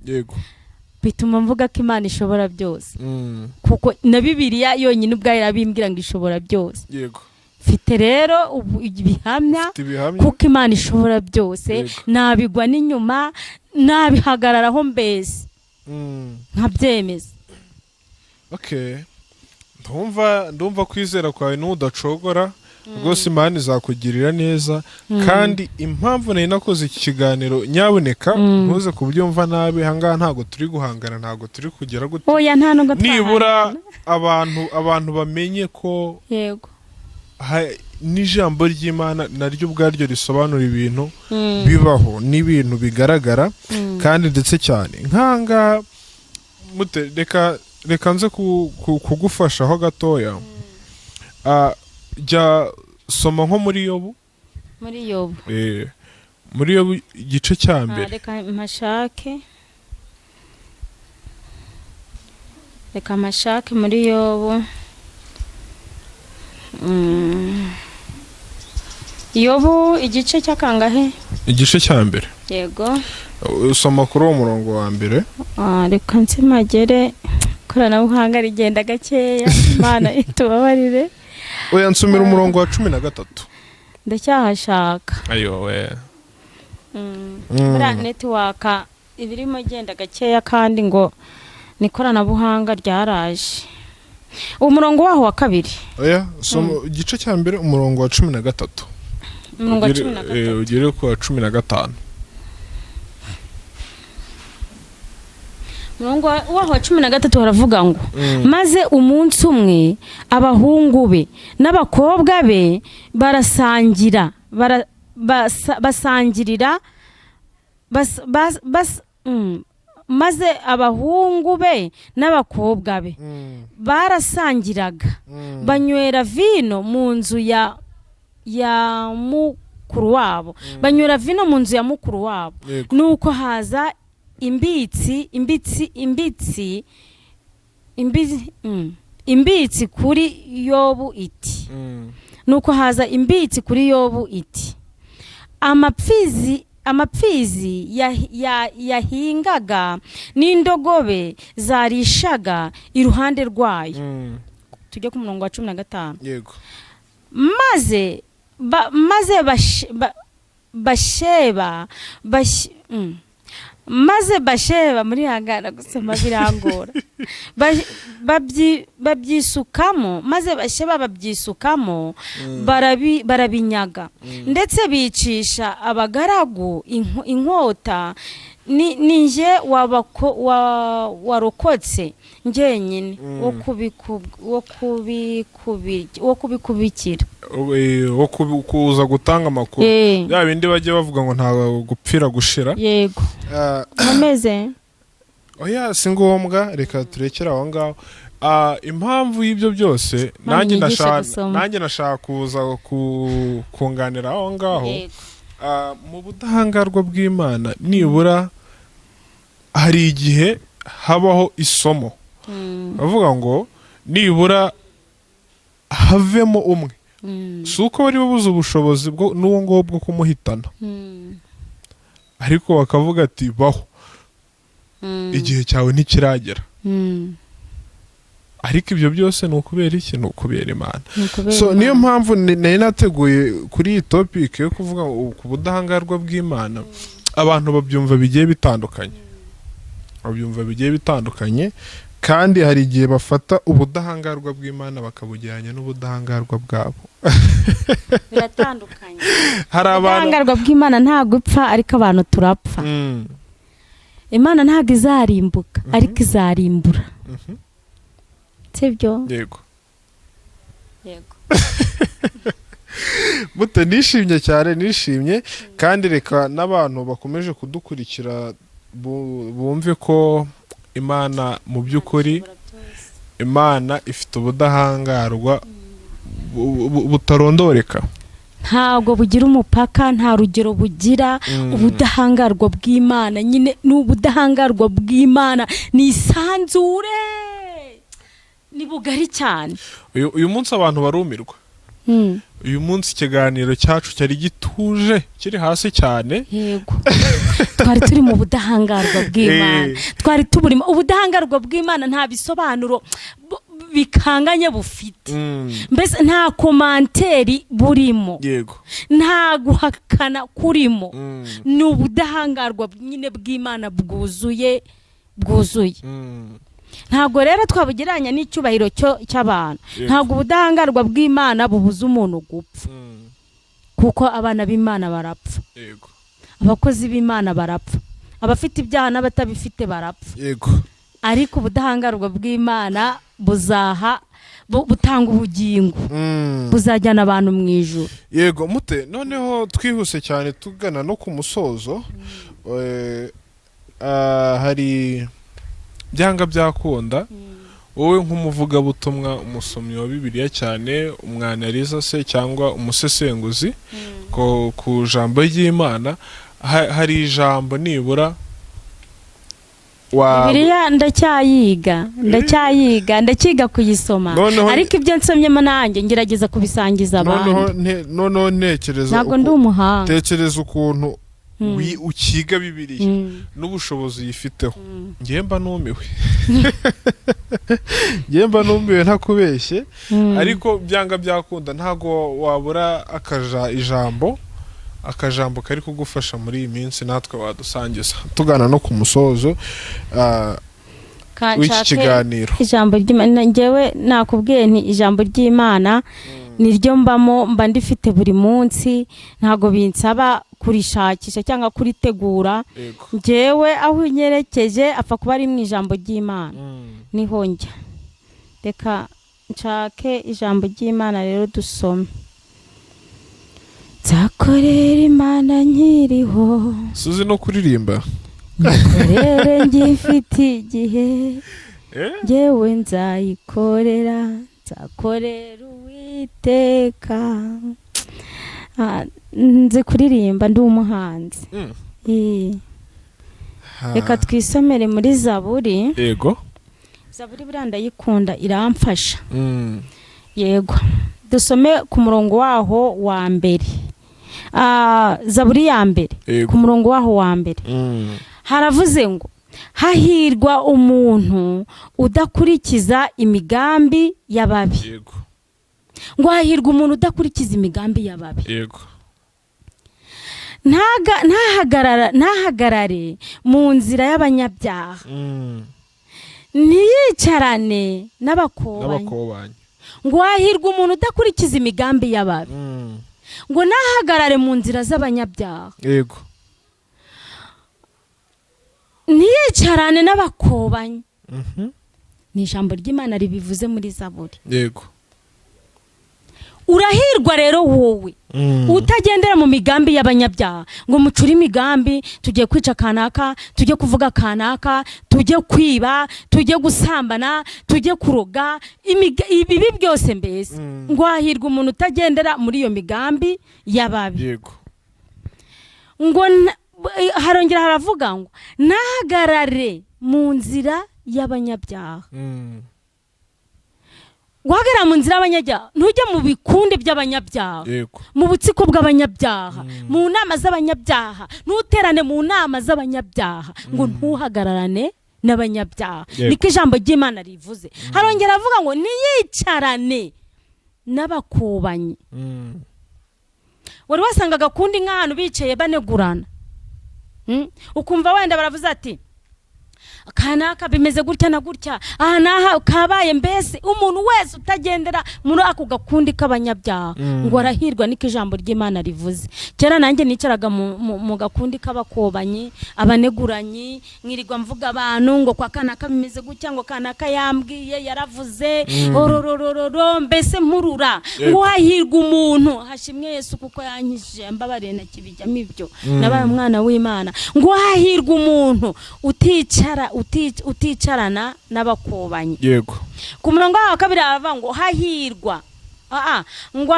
[SPEAKER 1] bituma mvuga ko Imana ishobora byose, kuko na Bibiliya yonyine ubwayo irabimbwira ngo ishobora byose. Mfite rero ubu ibihamya
[SPEAKER 2] Ufite ibihamya.
[SPEAKER 1] kuko Imana ishobora byose. Nabigwa n'inyuma, nabihagararaho mbese, nkabyemeza.
[SPEAKER 2] Okay, ndumva kwizera kwawe n'udacogora rwose, Imana izakugirira neza. Kandi impamvu nari nakoze iki kiganiro, nyabuneka ntuze kubyumva nabi, ahangaha ntabwo turi guhangana, ntabwo turi kugera gute.
[SPEAKER 1] Oya, nta nubwo
[SPEAKER 2] Nibura
[SPEAKER 1] twahangana.
[SPEAKER 2] abantu bamenye ko n'ijambo ry'Imana naryo ubwaryo risobanura ibintu bibaho n'ibintu bigaragara, kandi ndetse cyane nk'ahangaha mute, reka nze kugufashaho gatoya. Jya soma nko muri Yobu.
[SPEAKER 1] Muri Yobu.
[SPEAKER 2] Muri Yobu igice cya mbere.
[SPEAKER 1] Reka mpashake muri Yobu. Yobu igice cy'akangahe?
[SPEAKER 2] Igice cya mbere.
[SPEAKER 1] Yego.
[SPEAKER 2] Usoma kuri uwo murongo wa mbere.
[SPEAKER 1] Reka nsimagere, ikoranabuhanga rigenda gakeya, Imana itubabarire.
[SPEAKER 2] Oya, nsomera umurongo wa 13.
[SPEAKER 1] Ndacyahashaka.
[SPEAKER 2] Ayo we.
[SPEAKER 1] Buriya network iba irimo igenda gakeya, kandi ngo ni ikoranabuhanga ryaraje. Umurongo waho wa kabiri?
[SPEAKER 2] Oya, soma igice cya mbere, umurongo wa 13.
[SPEAKER 1] Umurongo wa cumi na gatatu.
[SPEAKER 2] Ugere ku wa 15.
[SPEAKER 1] Umurongo waho wa 13 haravuga ngo: "Maze umunsi umwe abahungu be n'abakobwa be barasangira, basangirira maze abahungu be n'abakobwa be barasangiraga, banywera vino mu nzu ya mukuru wabo, banywera vino mu nzu ya mukuru wabo. Nuko haza imbitsi imbitsi imbitsi imbitsi imbitsi kuri Yobu iti, nuko haza imbitsi kuri Yobu iti: amapfizi Amapfizi yahingaga n'indogobe zarishaga iruhande rwayo. Tujye ku murongo wa 15.
[SPEAKER 2] Yego.
[SPEAKER 1] Maze Basheba, muri hangana gusoma birangora. Babyisukamo, maze Basheba babyisukamo, barabinyaga, ndetse bicisha abagaragu inkota. Ni njye warokotse njyenyine wo kubikubikira.
[SPEAKER 2] Wo kuza gutanga amakuru. Ya bindi bajya bavuga ngo nta gupfira gushira.
[SPEAKER 1] Yego. Nkomeze?
[SPEAKER 2] Oya, si ngombwa, reka turekere aho ngaho. Impamvu y'ibyo byose, nanjye
[SPEAKER 1] Unyigishe
[SPEAKER 2] ndashaka
[SPEAKER 1] gusoma.
[SPEAKER 2] Nanjye nashaka kuza kunganira aho ngaho.
[SPEAKER 1] Yego.
[SPEAKER 2] Mu budahangarwa bw'Imana, nibura hari igihe habaho isomo, bavuga ngo nibura havemo umwe. Si uko bari babuze ubushobozi bwo n'uwo nguwo bwo kumuhitana, ariko bakavuga ati: "Baho, igihe cyawe ntikiragera." Ariko ibyo byose ni ukubera iki? Ni ukubera Imana.
[SPEAKER 1] Ni ukubera
[SPEAKER 2] So niyo
[SPEAKER 1] Imana.
[SPEAKER 2] mpamvu nari nateguye kuri iyi topic yo kuvuga ngo ku budahangarwa bw'Imana. Abantu babyumva bigiye bitandukanye, babyumva bigiye bitandukanye, kandi hari igihe bafata ubudahangarwa bw'Imana bakabugereranya n'ubudahangarwa bwabo.
[SPEAKER 1] Biratandukanye.
[SPEAKER 2] Hari abantu
[SPEAKER 1] Ubudahangarwa bw'Imana ntabwo ipfa, ariko abantu turapfa. Imana ntabwo izarimbuka, ariko izarimbura. Sibyo?
[SPEAKER 2] Yego.
[SPEAKER 1] Yego.
[SPEAKER 2] Mute, nishimye cyane, nishimye, kandi reka n'abantu bakomeje kudukurikira bumve ko Imana, mu by'ukuri, Imana ifite ubudahangarwa butarondoreka.
[SPEAKER 1] Ntabwo bugira umupaka, nta rugero bugira. Ubudahangarwa bw'Imana nyine ni ubudahangarwa bw'Imana, ni isanzure, ni bugari cyane.
[SPEAKER 2] Uyu munsi abantu barumirwa. Uyu munsi ikiganiro cyacu cyari gituje, kiri hasi cyane.
[SPEAKER 1] Yego, twari turi mu budahangarwa bw'Imana. Twari tuburimo. Ubudahangarwa bw'Imana nta bisobanuro bikanganye bufite. Mbese nta commentaire burimo. Nta guhakana kurimo. Ni ubudahangarwa nyine bw'Imana bwuzuye, bwuzuye. Ntabwo rero twabugereranya n'icyubahiro cy'abantu. Ntabwo ubudahangarwa bw'Imana bubuza umuntu gupfa, kuko abana b'Imana barapfa. Abakozi b'Imana barapfa, abafite ibyaha n'abatabifite barapfa. Ariko ubudahangarwa bw'Imana buzaha butanga ubugingo, buzajyana abantu mu ijuru.
[SPEAKER 2] Yego mute, noneho twihuse cyane tugana no ku musozo. Hari byanga byakunda, wowe nk'umuvugabutumwa, umusomyi wa Bibiliya cyane, umwanariza se cyangwa umusesenguzi ku jambo ry'Imana, hari ijambo nibura wa
[SPEAKER 1] Bibiliya ndacyayiga, ndacyayiga, ndacyiga kuyisoma. Ariko ibyo nsomyemo nanjye ngerageza kubisangiza abandi.
[SPEAKER 2] Noneho ntekereza
[SPEAKER 1] Ntabwo ndi umuhanga.
[SPEAKER 2] Tekereza ukuntu ukiga Bibiliya n'ubushobozi yifiteho. Ngewe mba numiwe, ngewe mba numiwe ntakubeshye. Ariko byanga byakunda ntabwo wabura akaja ijambo, akajambo kari kugufasha muri iyi minsi, natwe wadusangiza tugana no ku musozo w'iki kiganiro.
[SPEAKER 1] Ijambo ry'Imana, ngewe nakubwiye nti ijambo ry'Imana niryo mbamo, mba ndifite buri munsi, ntabwo binsaba kurishakisha cyangwa kuritegura. Ngewe aho unyerekeje, apfa kuba ari mu ijambo ry'Imana, niho njya. Reka nshake ijambo ry'Imana rero dusome. Nzakorera Imana nkiriho.
[SPEAKER 2] Suzi no kuririmba.
[SPEAKER 1] Nyikorere ngifite igihe. Ngewe nzayikorera, nzakorera Uwiteka. Nzi kuririmba, ndi umuhanzi. Reka twisomere muri Zaburi. Zaburi buriya ndayikunda, iramfasha. Yego, dusome ku murongo waho wa mbere. Zaburi ya mbere, ku murongo waho wa mbere, haravuze ngo hahirwa umuntu udakurikiza imigambi y'ababi. Ngo hahirwa umuntu udakurikiza imigambi y'ababi. Ntahagarare mu nzira y'abanyabyaha, ntiyicarane n'abakobanyi.
[SPEAKER 2] N'abakobanyi.
[SPEAKER 1] Ngo hahirwa umuntu udakurikiza imigambi y'ababi, ngo ntahagarare mu nzira z'abanyabyaha, ntiyicarane n'abakobanyi. Ni ijambo ry'Imana ribivuze muri Zaburi. Urahirwa rero wowe utagendera mu migambi y'abanyabyaha, ngo mucure imigambi, tugiye kwica kanaka, tujye kuvuga kanaka, tujye kwiba, tujye gusambana, tujye kuroga, ibibi byose mbese. Ngo hahirwa umuntu utagendera muri iyo migambi y'ababi. Ngo harongera haravuga ngo ntahagarare mu nzira y'abanyabyaha. Guhagarara mu nzira y'abanyabyaha, ntujye mu bikundi by'abanyabyaha, mu butsiko bw'abanyabyaha, mu nama z'abanyabyaha, ntuterane mu nama z'abanyabyaha, ngo ntuhagararane n'abanyabyaha. Niko ijambo ry'Imana rivuze. Harongera avuga ngo ntiyicarane n'abakobanyi. Wari wasanga agakundi nk'ahantu bicaye banegurana, Ukumva wenda baravuze ati kanaka bimeze gutya na gutya, aha n'aha kabaye, mbese umuntu wese utagendera muri ako gakundi k'abanyabyaha, ngo arahirwa. Niko ijambo ry'Imana rivuze. Kera nanjye nicaraga mu gakundi k'abakobanyi, abaneguranyi, nkirirwa mvuga abantu ngo kwa kanaka bimeze gutya, ngo kanaka yambwiye, yaravuze, orororororo, mbese mpurura. Ngo hahirwa umuntu, hashimwe Yesu kuko yankijije, mbabariye na kibijyamo ibyo, nabaye umwana w'Imana. Ngo hahirwa umuntu uticarana n'abakobanyi. Ku murongo wa kabiri haravuga ngo hahirwa, ngo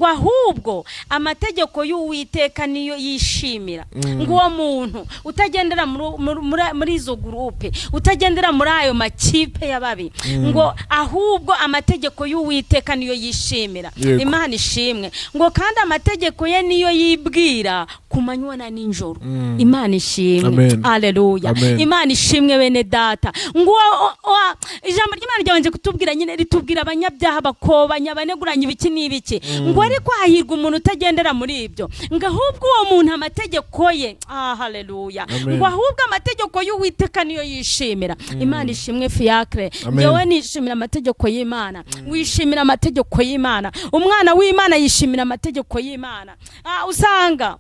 [SPEAKER 1] ahubwo amategeko y'Uwiteka niyo yishimira. Ngo uwo muntu utagendera muri izo groupe, utagendera muri ayo makipe y'ababi, ngo ahubwo amategeko y'Uwiteka niyo yishimira. Imana ishimwe. Ngo kandi amategeko ye niyo yibwira ku manywa na nijoro. Imana ishimwe.
[SPEAKER 2] Amen.
[SPEAKER 1] Haleluya.
[SPEAKER 2] Amen.
[SPEAKER 1] Imana ishimwe bene data. Ngo ijambo ry'Imana ryabanje kutubwira nyine, ritubwira abanyabyaha, bakobanya, abaneguranya, ibiki n'ibiki. Ngo ariko hahirwa umuntu utagendera muri ibyo, ngo ahubwo uwo muntu amategeko ye, haleluya.
[SPEAKER 2] Amen.
[SPEAKER 1] Ngo ahubwo amategeko y'Uwiteka niyo yishimira. Imana ishimwe Fiacre.
[SPEAKER 2] Amen.
[SPEAKER 1] Njyewe nishimira amategeko y'Imana, wishimira amategeko y'Imana, umwana w'Imana yishimira amategeko y'Imana. Usanga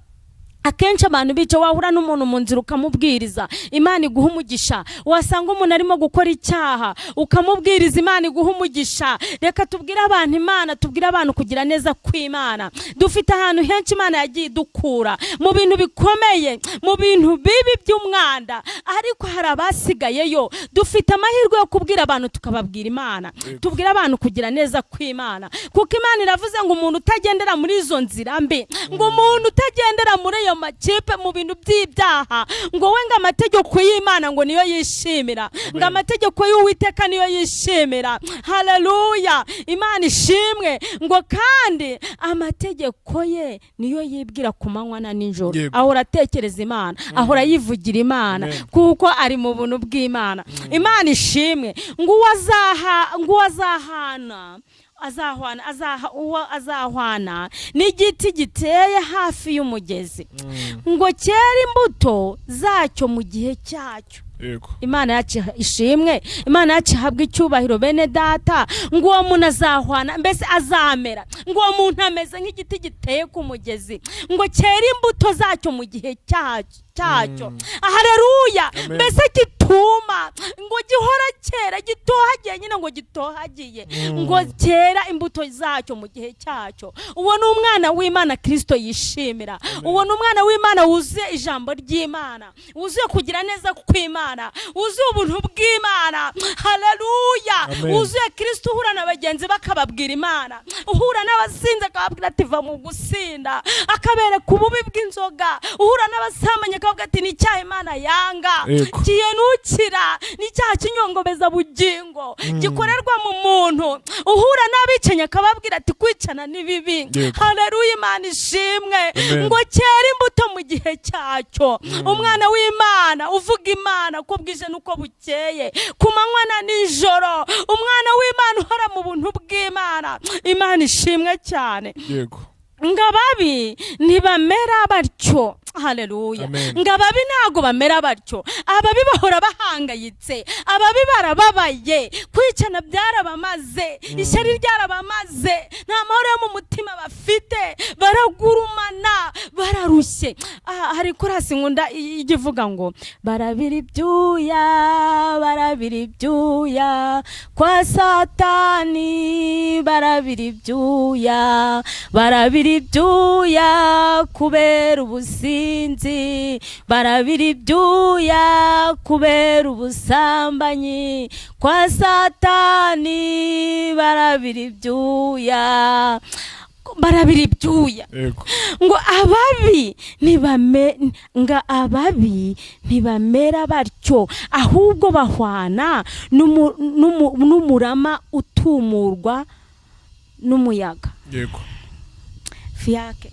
[SPEAKER 1] akenshi abantu bica, wahura n'umuntu mu nzira ukamubwiriza, Imana iguha umugisha. Wasanga umuntu arimo gukora icyaha ukamubwiriza, Imana iguha umugisha. Reka tubwire abantu Imana, tubwire abantu kugira neza kw'Imana. Dufite ahantu henshi Imana yagiye idukura mu bintu bikomeye, mu bintu bibi by'umwanda, ariko hari abasigayeyo. Dufite amahirwe yo kubwira abantu, tukababwira Imana, tubwire abantu kugira neza kw'Imana, kuko Imana iravuze ngo umuntu utagendera muri izo nzira mbi, ngo umuntu utagendera muri ayo makipe, mu bintu by'ibyaha, ngo we ngo amategeko y'Imana ngo niyo yishimira, ngo amategeko y'Uwiteka niyo yishimira. Haleluya, Imana ishimwe. Ngo kandi amategeko ye niyo yibwira ku manywa na nijoro. Ahora atekereza Imana, ahora yivugira Imana, kuko ari mu buntu bw'Imana. Imana ishimwe. Ngo uwo azahana azahwana azaha uwo azahwana n'igiti giteye hafi y'umugezi, ngo cyere imbuto zacyo mu gihe cyacyo. Imana yacu ishimwe, Imana yacu ihabwe icyubahiro bene data. Ngo uwo muntu azahwana, mbese azamera, ngo uwo muntu ameze nk'igiti giteye ku mugezi, ngo cyere imbuto zacyo mu gihe cyacyo. Haleluya.
[SPEAKER 2] Amen.
[SPEAKER 1] Mbese gituma ngo gihora cyera, gitohagiye nyine, ngo gitohagiye, ngo cyera imbuto zacyo mu gihe cyacyo. Uwo ni umwana w'Imana Kristo yishimira. Uwo ni umwana w'Imana wuzuye ijambo ry'Imana, wuzuye kugira neza kw'Imana, wuzuye ubuntu bw'Imana. Haleluya.
[SPEAKER 2] Amen.
[SPEAKER 1] Wuzuye Kristo, uhura na bagenzi bakababwira Imana, uhura n'abasinzi akababwira ati va mu gusinda, akabereka ububi bw'inzoga, uhura n'abasambanyi Akavuga ati ni icyaha Imana yanga,
[SPEAKER 2] Yego.
[SPEAKER 1] kiyenukira, ni icyaha cy'inyongobeza bugingo gikorerwa mu muntu. Uhura n'abicanyi akababwira ati kwicana ni bibi.
[SPEAKER 2] Yego.
[SPEAKER 1] Haleluya, Imana ishimwe.
[SPEAKER 2] Amen.
[SPEAKER 1] Ngo cyera imbuto mu gihe cyacyo. Umwana w'Imana uvuga Imana uko bwije n'uko bukeye, ku manywa na nijoro, umwana w'Imana uhora mu buntu bw'Imana. Imana ishimwe cyane.
[SPEAKER 2] Yego.
[SPEAKER 1] Ngo ababi ntibamera batyo. Haleluya.
[SPEAKER 2] Amen.
[SPEAKER 1] Ngo ababi ntago bamera batyo. Ababi bahora bahangayitse, ababi barababaye, kwicana byarabamaze, ishyari ryarabamaze, nta mahoro yo mu mutima bafite, baragurumana, bararushye. Hari korasi nkunda ijya ivuga ngo barabira ibyuya, barabira ibyuya kwa Satani, barabira ibyuya, barabira ibyuya kubera ubusinzi, barabira ibyuya kubera ubusambanyi kwa Satani, barabira ibyuya, barabira ibyuya.
[SPEAKER 2] Yego.
[SPEAKER 1] Ngo ababi ntibame, ngo ababi ntibamera batyo, ahubwo bahwana n'umurama utumurwa n'umuyaga.
[SPEAKER 2] Yego.
[SPEAKER 1] Fiyake,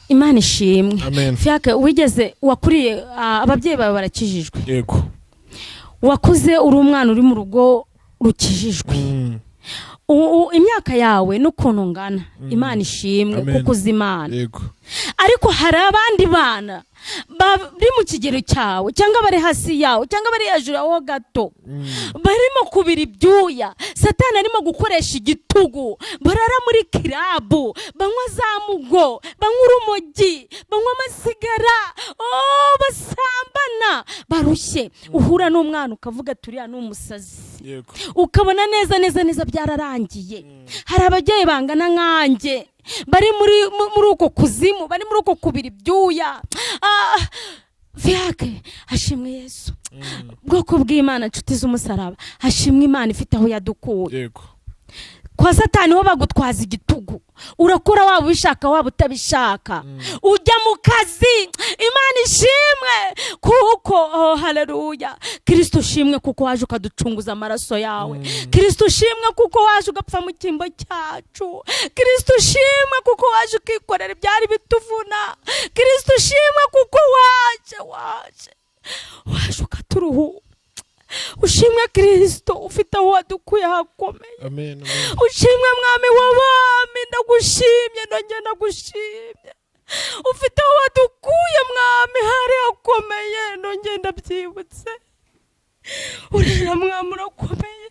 [SPEAKER 1] Imana ishimwe.
[SPEAKER 2] Amen.
[SPEAKER 1] Fiyake, wigeze wakuriye, ababyeyi bawe barakijijwe?
[SPEAKER 2] Yego.
[SPEAKER 1] Wakuze uri umwana uri mu rugo rukijijwe? Imyaka yawe n'ukuntu ungana, Imana ishimwe.
[SPEAKER 2] Amen.
[SPEAKER 1] Kuko uzi Imana.
[SPEAKER 2] Yego.
[SPEAKER 1] Ariko hari abandi bana bari mu kigero cyawe, cyangwa bari hasi yawe, cyangwa bari hejuru yawe gato, barimo kubira ibyuya. Satani arimo gukoresha igitugu, barara muri kirabu, banywa za mugo, banywa urumogi, banywa amasigara, oh, basambana, barushye. Uhura n'umwana ukavuga turiya ni umusazi.
[SPEAKER 2] Yego.
[SPEAKER 1] Ukabona neza neza neza byararangiye. Hari ababyeyi bangana nkanjye bari muri uko kuzimu, bari muri uko kubira ibyuya. Fiyake, hashimwe Yesu. Bwoko bw'Imana, inshuti z'umusaraba, hashimwe Imana ifite aho yadukuye.
[SPEAKER 2] Yego.
[SPEAKER 1] Kwa Satani ho bagutwaza igitugu, urakora waba ubishaka waba utabishaka, ujya mu kazi. Imana ishimwe kuko, oh, haleluya, Kristo ushimwe kuko waje ukaducunguza amaraso yawe. Kristo ushimwe kuko waje ugapfa mu cyimbo cyacu. Kristo ushimwe kuko waje ukikorera ibyari bituvuna. Kristo ushimwe kuko waje waje waje ukaturuhura. Ushimwe Kristo ufite aho wadukuye hakomeye.
[SPEAKER 2] Amen. Amen.
[SPEAKER 1] Ushimwe Mwami w'abami, ndagushimye, ndongera ndagushimye. Ufite aho wadukuye Mwami hari hakomeye, ndongera ndabyibutse. Urera Mwami, urakomeye,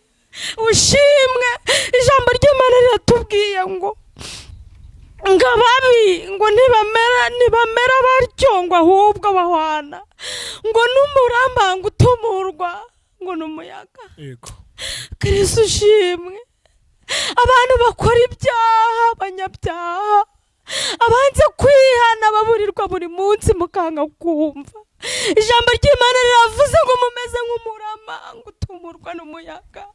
[SPEAKER 1] ushimwe. Ijambo ry'Imana riratubwiye ngo ababi ngo ntibamera batyo, ngo ahubwo bahwana ngo n'umurama ngo utumurwa ngo n'umuyaga.
[SPEAKER 2] Yego.
[SPEAKER 1] Kristo ushimwe. Abantu bakora ibyaha, abanyabyaha abanze kwihana, baburirwa buri munsi mukanga kumva. Ijambo ry'Imana riravuze ngo mumeze nk'umurama ngo utumurwa n'umuyaga.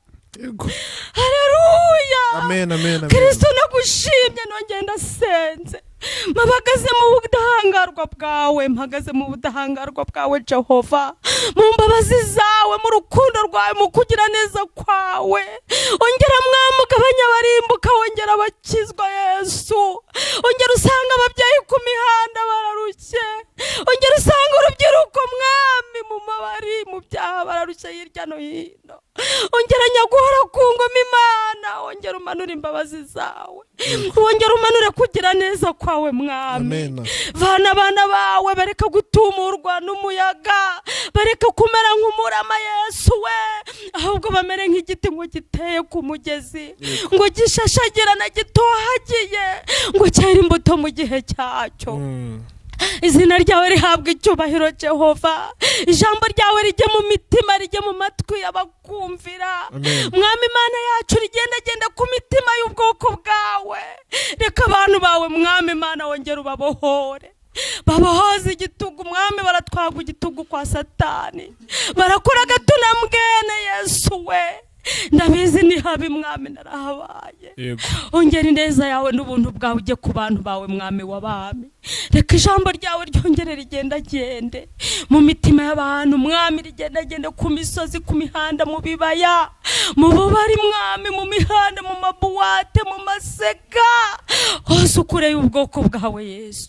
[SPEAKER 2] Yego.
[SPEAKER 1] Haleluya.
[SPEAKER 2] Amen. Amen. Amen.
[SPEAKER 1] Kristo nagushimye, nongeye ndasenze. Mpagaze mu budahangarwa bwawe, mpagaze mu budahangarwa bwawe Jehova, mu mbabazi zawe, mu rukundo rwawe, mu kugira neza kwawe. Ongera Mwami ugabanya abarimbuka, wongera abakizwa Yesu. Ongera usanga ababyeyi ku mihanda bararushye. Ongera usanga urubyiruko Mwami mu mabari, mu byaha, bararushye hirya no hino. Ongera nyaguhora ku ngoma Imana, ongera umanure imbabazi zawe, wongera umanure kugira neza kwawe Mwami.
[SPEAKER 2] Amen.
[SPEAKER 1] Vana abana bawe bareka gutumurwa n'umuyaga, bareka kumera nk'umurama Yesu we, ahubwo bamere nk'igiti ngo giteye ku mugezi, ngo gishashagirana gitohagiye, ngo cyere imbuto mu gihe cyacyo. Izina ryawe rihabwa icyubahiro Jehova. Ijambo ryawe rijye mu mitima, rijye mu matwi y'abakumvira.
[SPEAKER 2] Amen.
[SPEAKER 1] Mwami Imana yacu, rigendagenda ku mitima y'ubwoko bwawe. Reka abantu bawe Mwami Imana wongere ubabohore, babohoze igitugu Mwami. Baratwaga igitugu kwa Satani, barakora gato na mbwene Yesu we. Ndabizi ni habi Mwami, narahabaye. Ongera ineza yawe n'ubuntu bwawe ujye ku bantu bawe Mwami w'abami. Reka ijambo ryawe ryongere rigendagende mu mitima y'abantu Mwami, rigendagende ku misozi, ku mihanda, mu bibaya, mu bubari Mwami, mu mihanda, mu mabuwate, mu masega hose, ukureye ubwoko bwawe Yesu.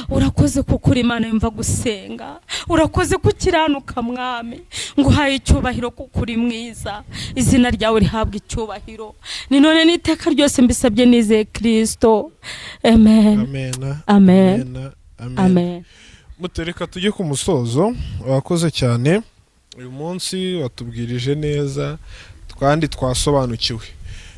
[SPEAKER 1] Urakoze kuko uri Imana yumva gusenga, urakoze kukiranuka Mwami. Nguhaye icyubahiro kuko uri mwiza, izina ryawe rihabwa icyubahiro ni none n'iteka ryose, mbisabye nizeye Kristo, amen.
[SPEAKER 2] Amen.
[SPEAKER 1] Amen.
[SPEAKER 2] Amen.
[SPEAKER 1] Amen.
[SPEAKER 2] Mutereka tujye ku musozo. Wakoze cyane uyu munsi, watubwirije neza kandi twasobanukiwe.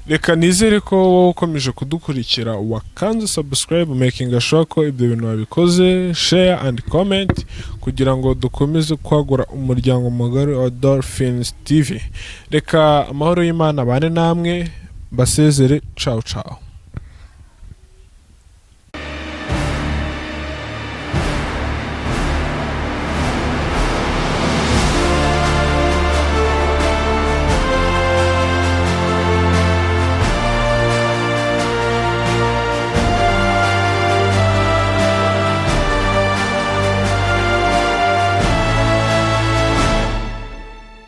[SPEAKER 2] Reka nizere ko wowe ukomeje kudukurikira wakanze subscribe, making sure ko ibyo bintu wabikoze, share and comment, kugira ngo dukomeze kwagura umuryango mugari wa Dolphins TV. Reka amahoro y'Imana abane namwe, mbasezere. Ciao ciao.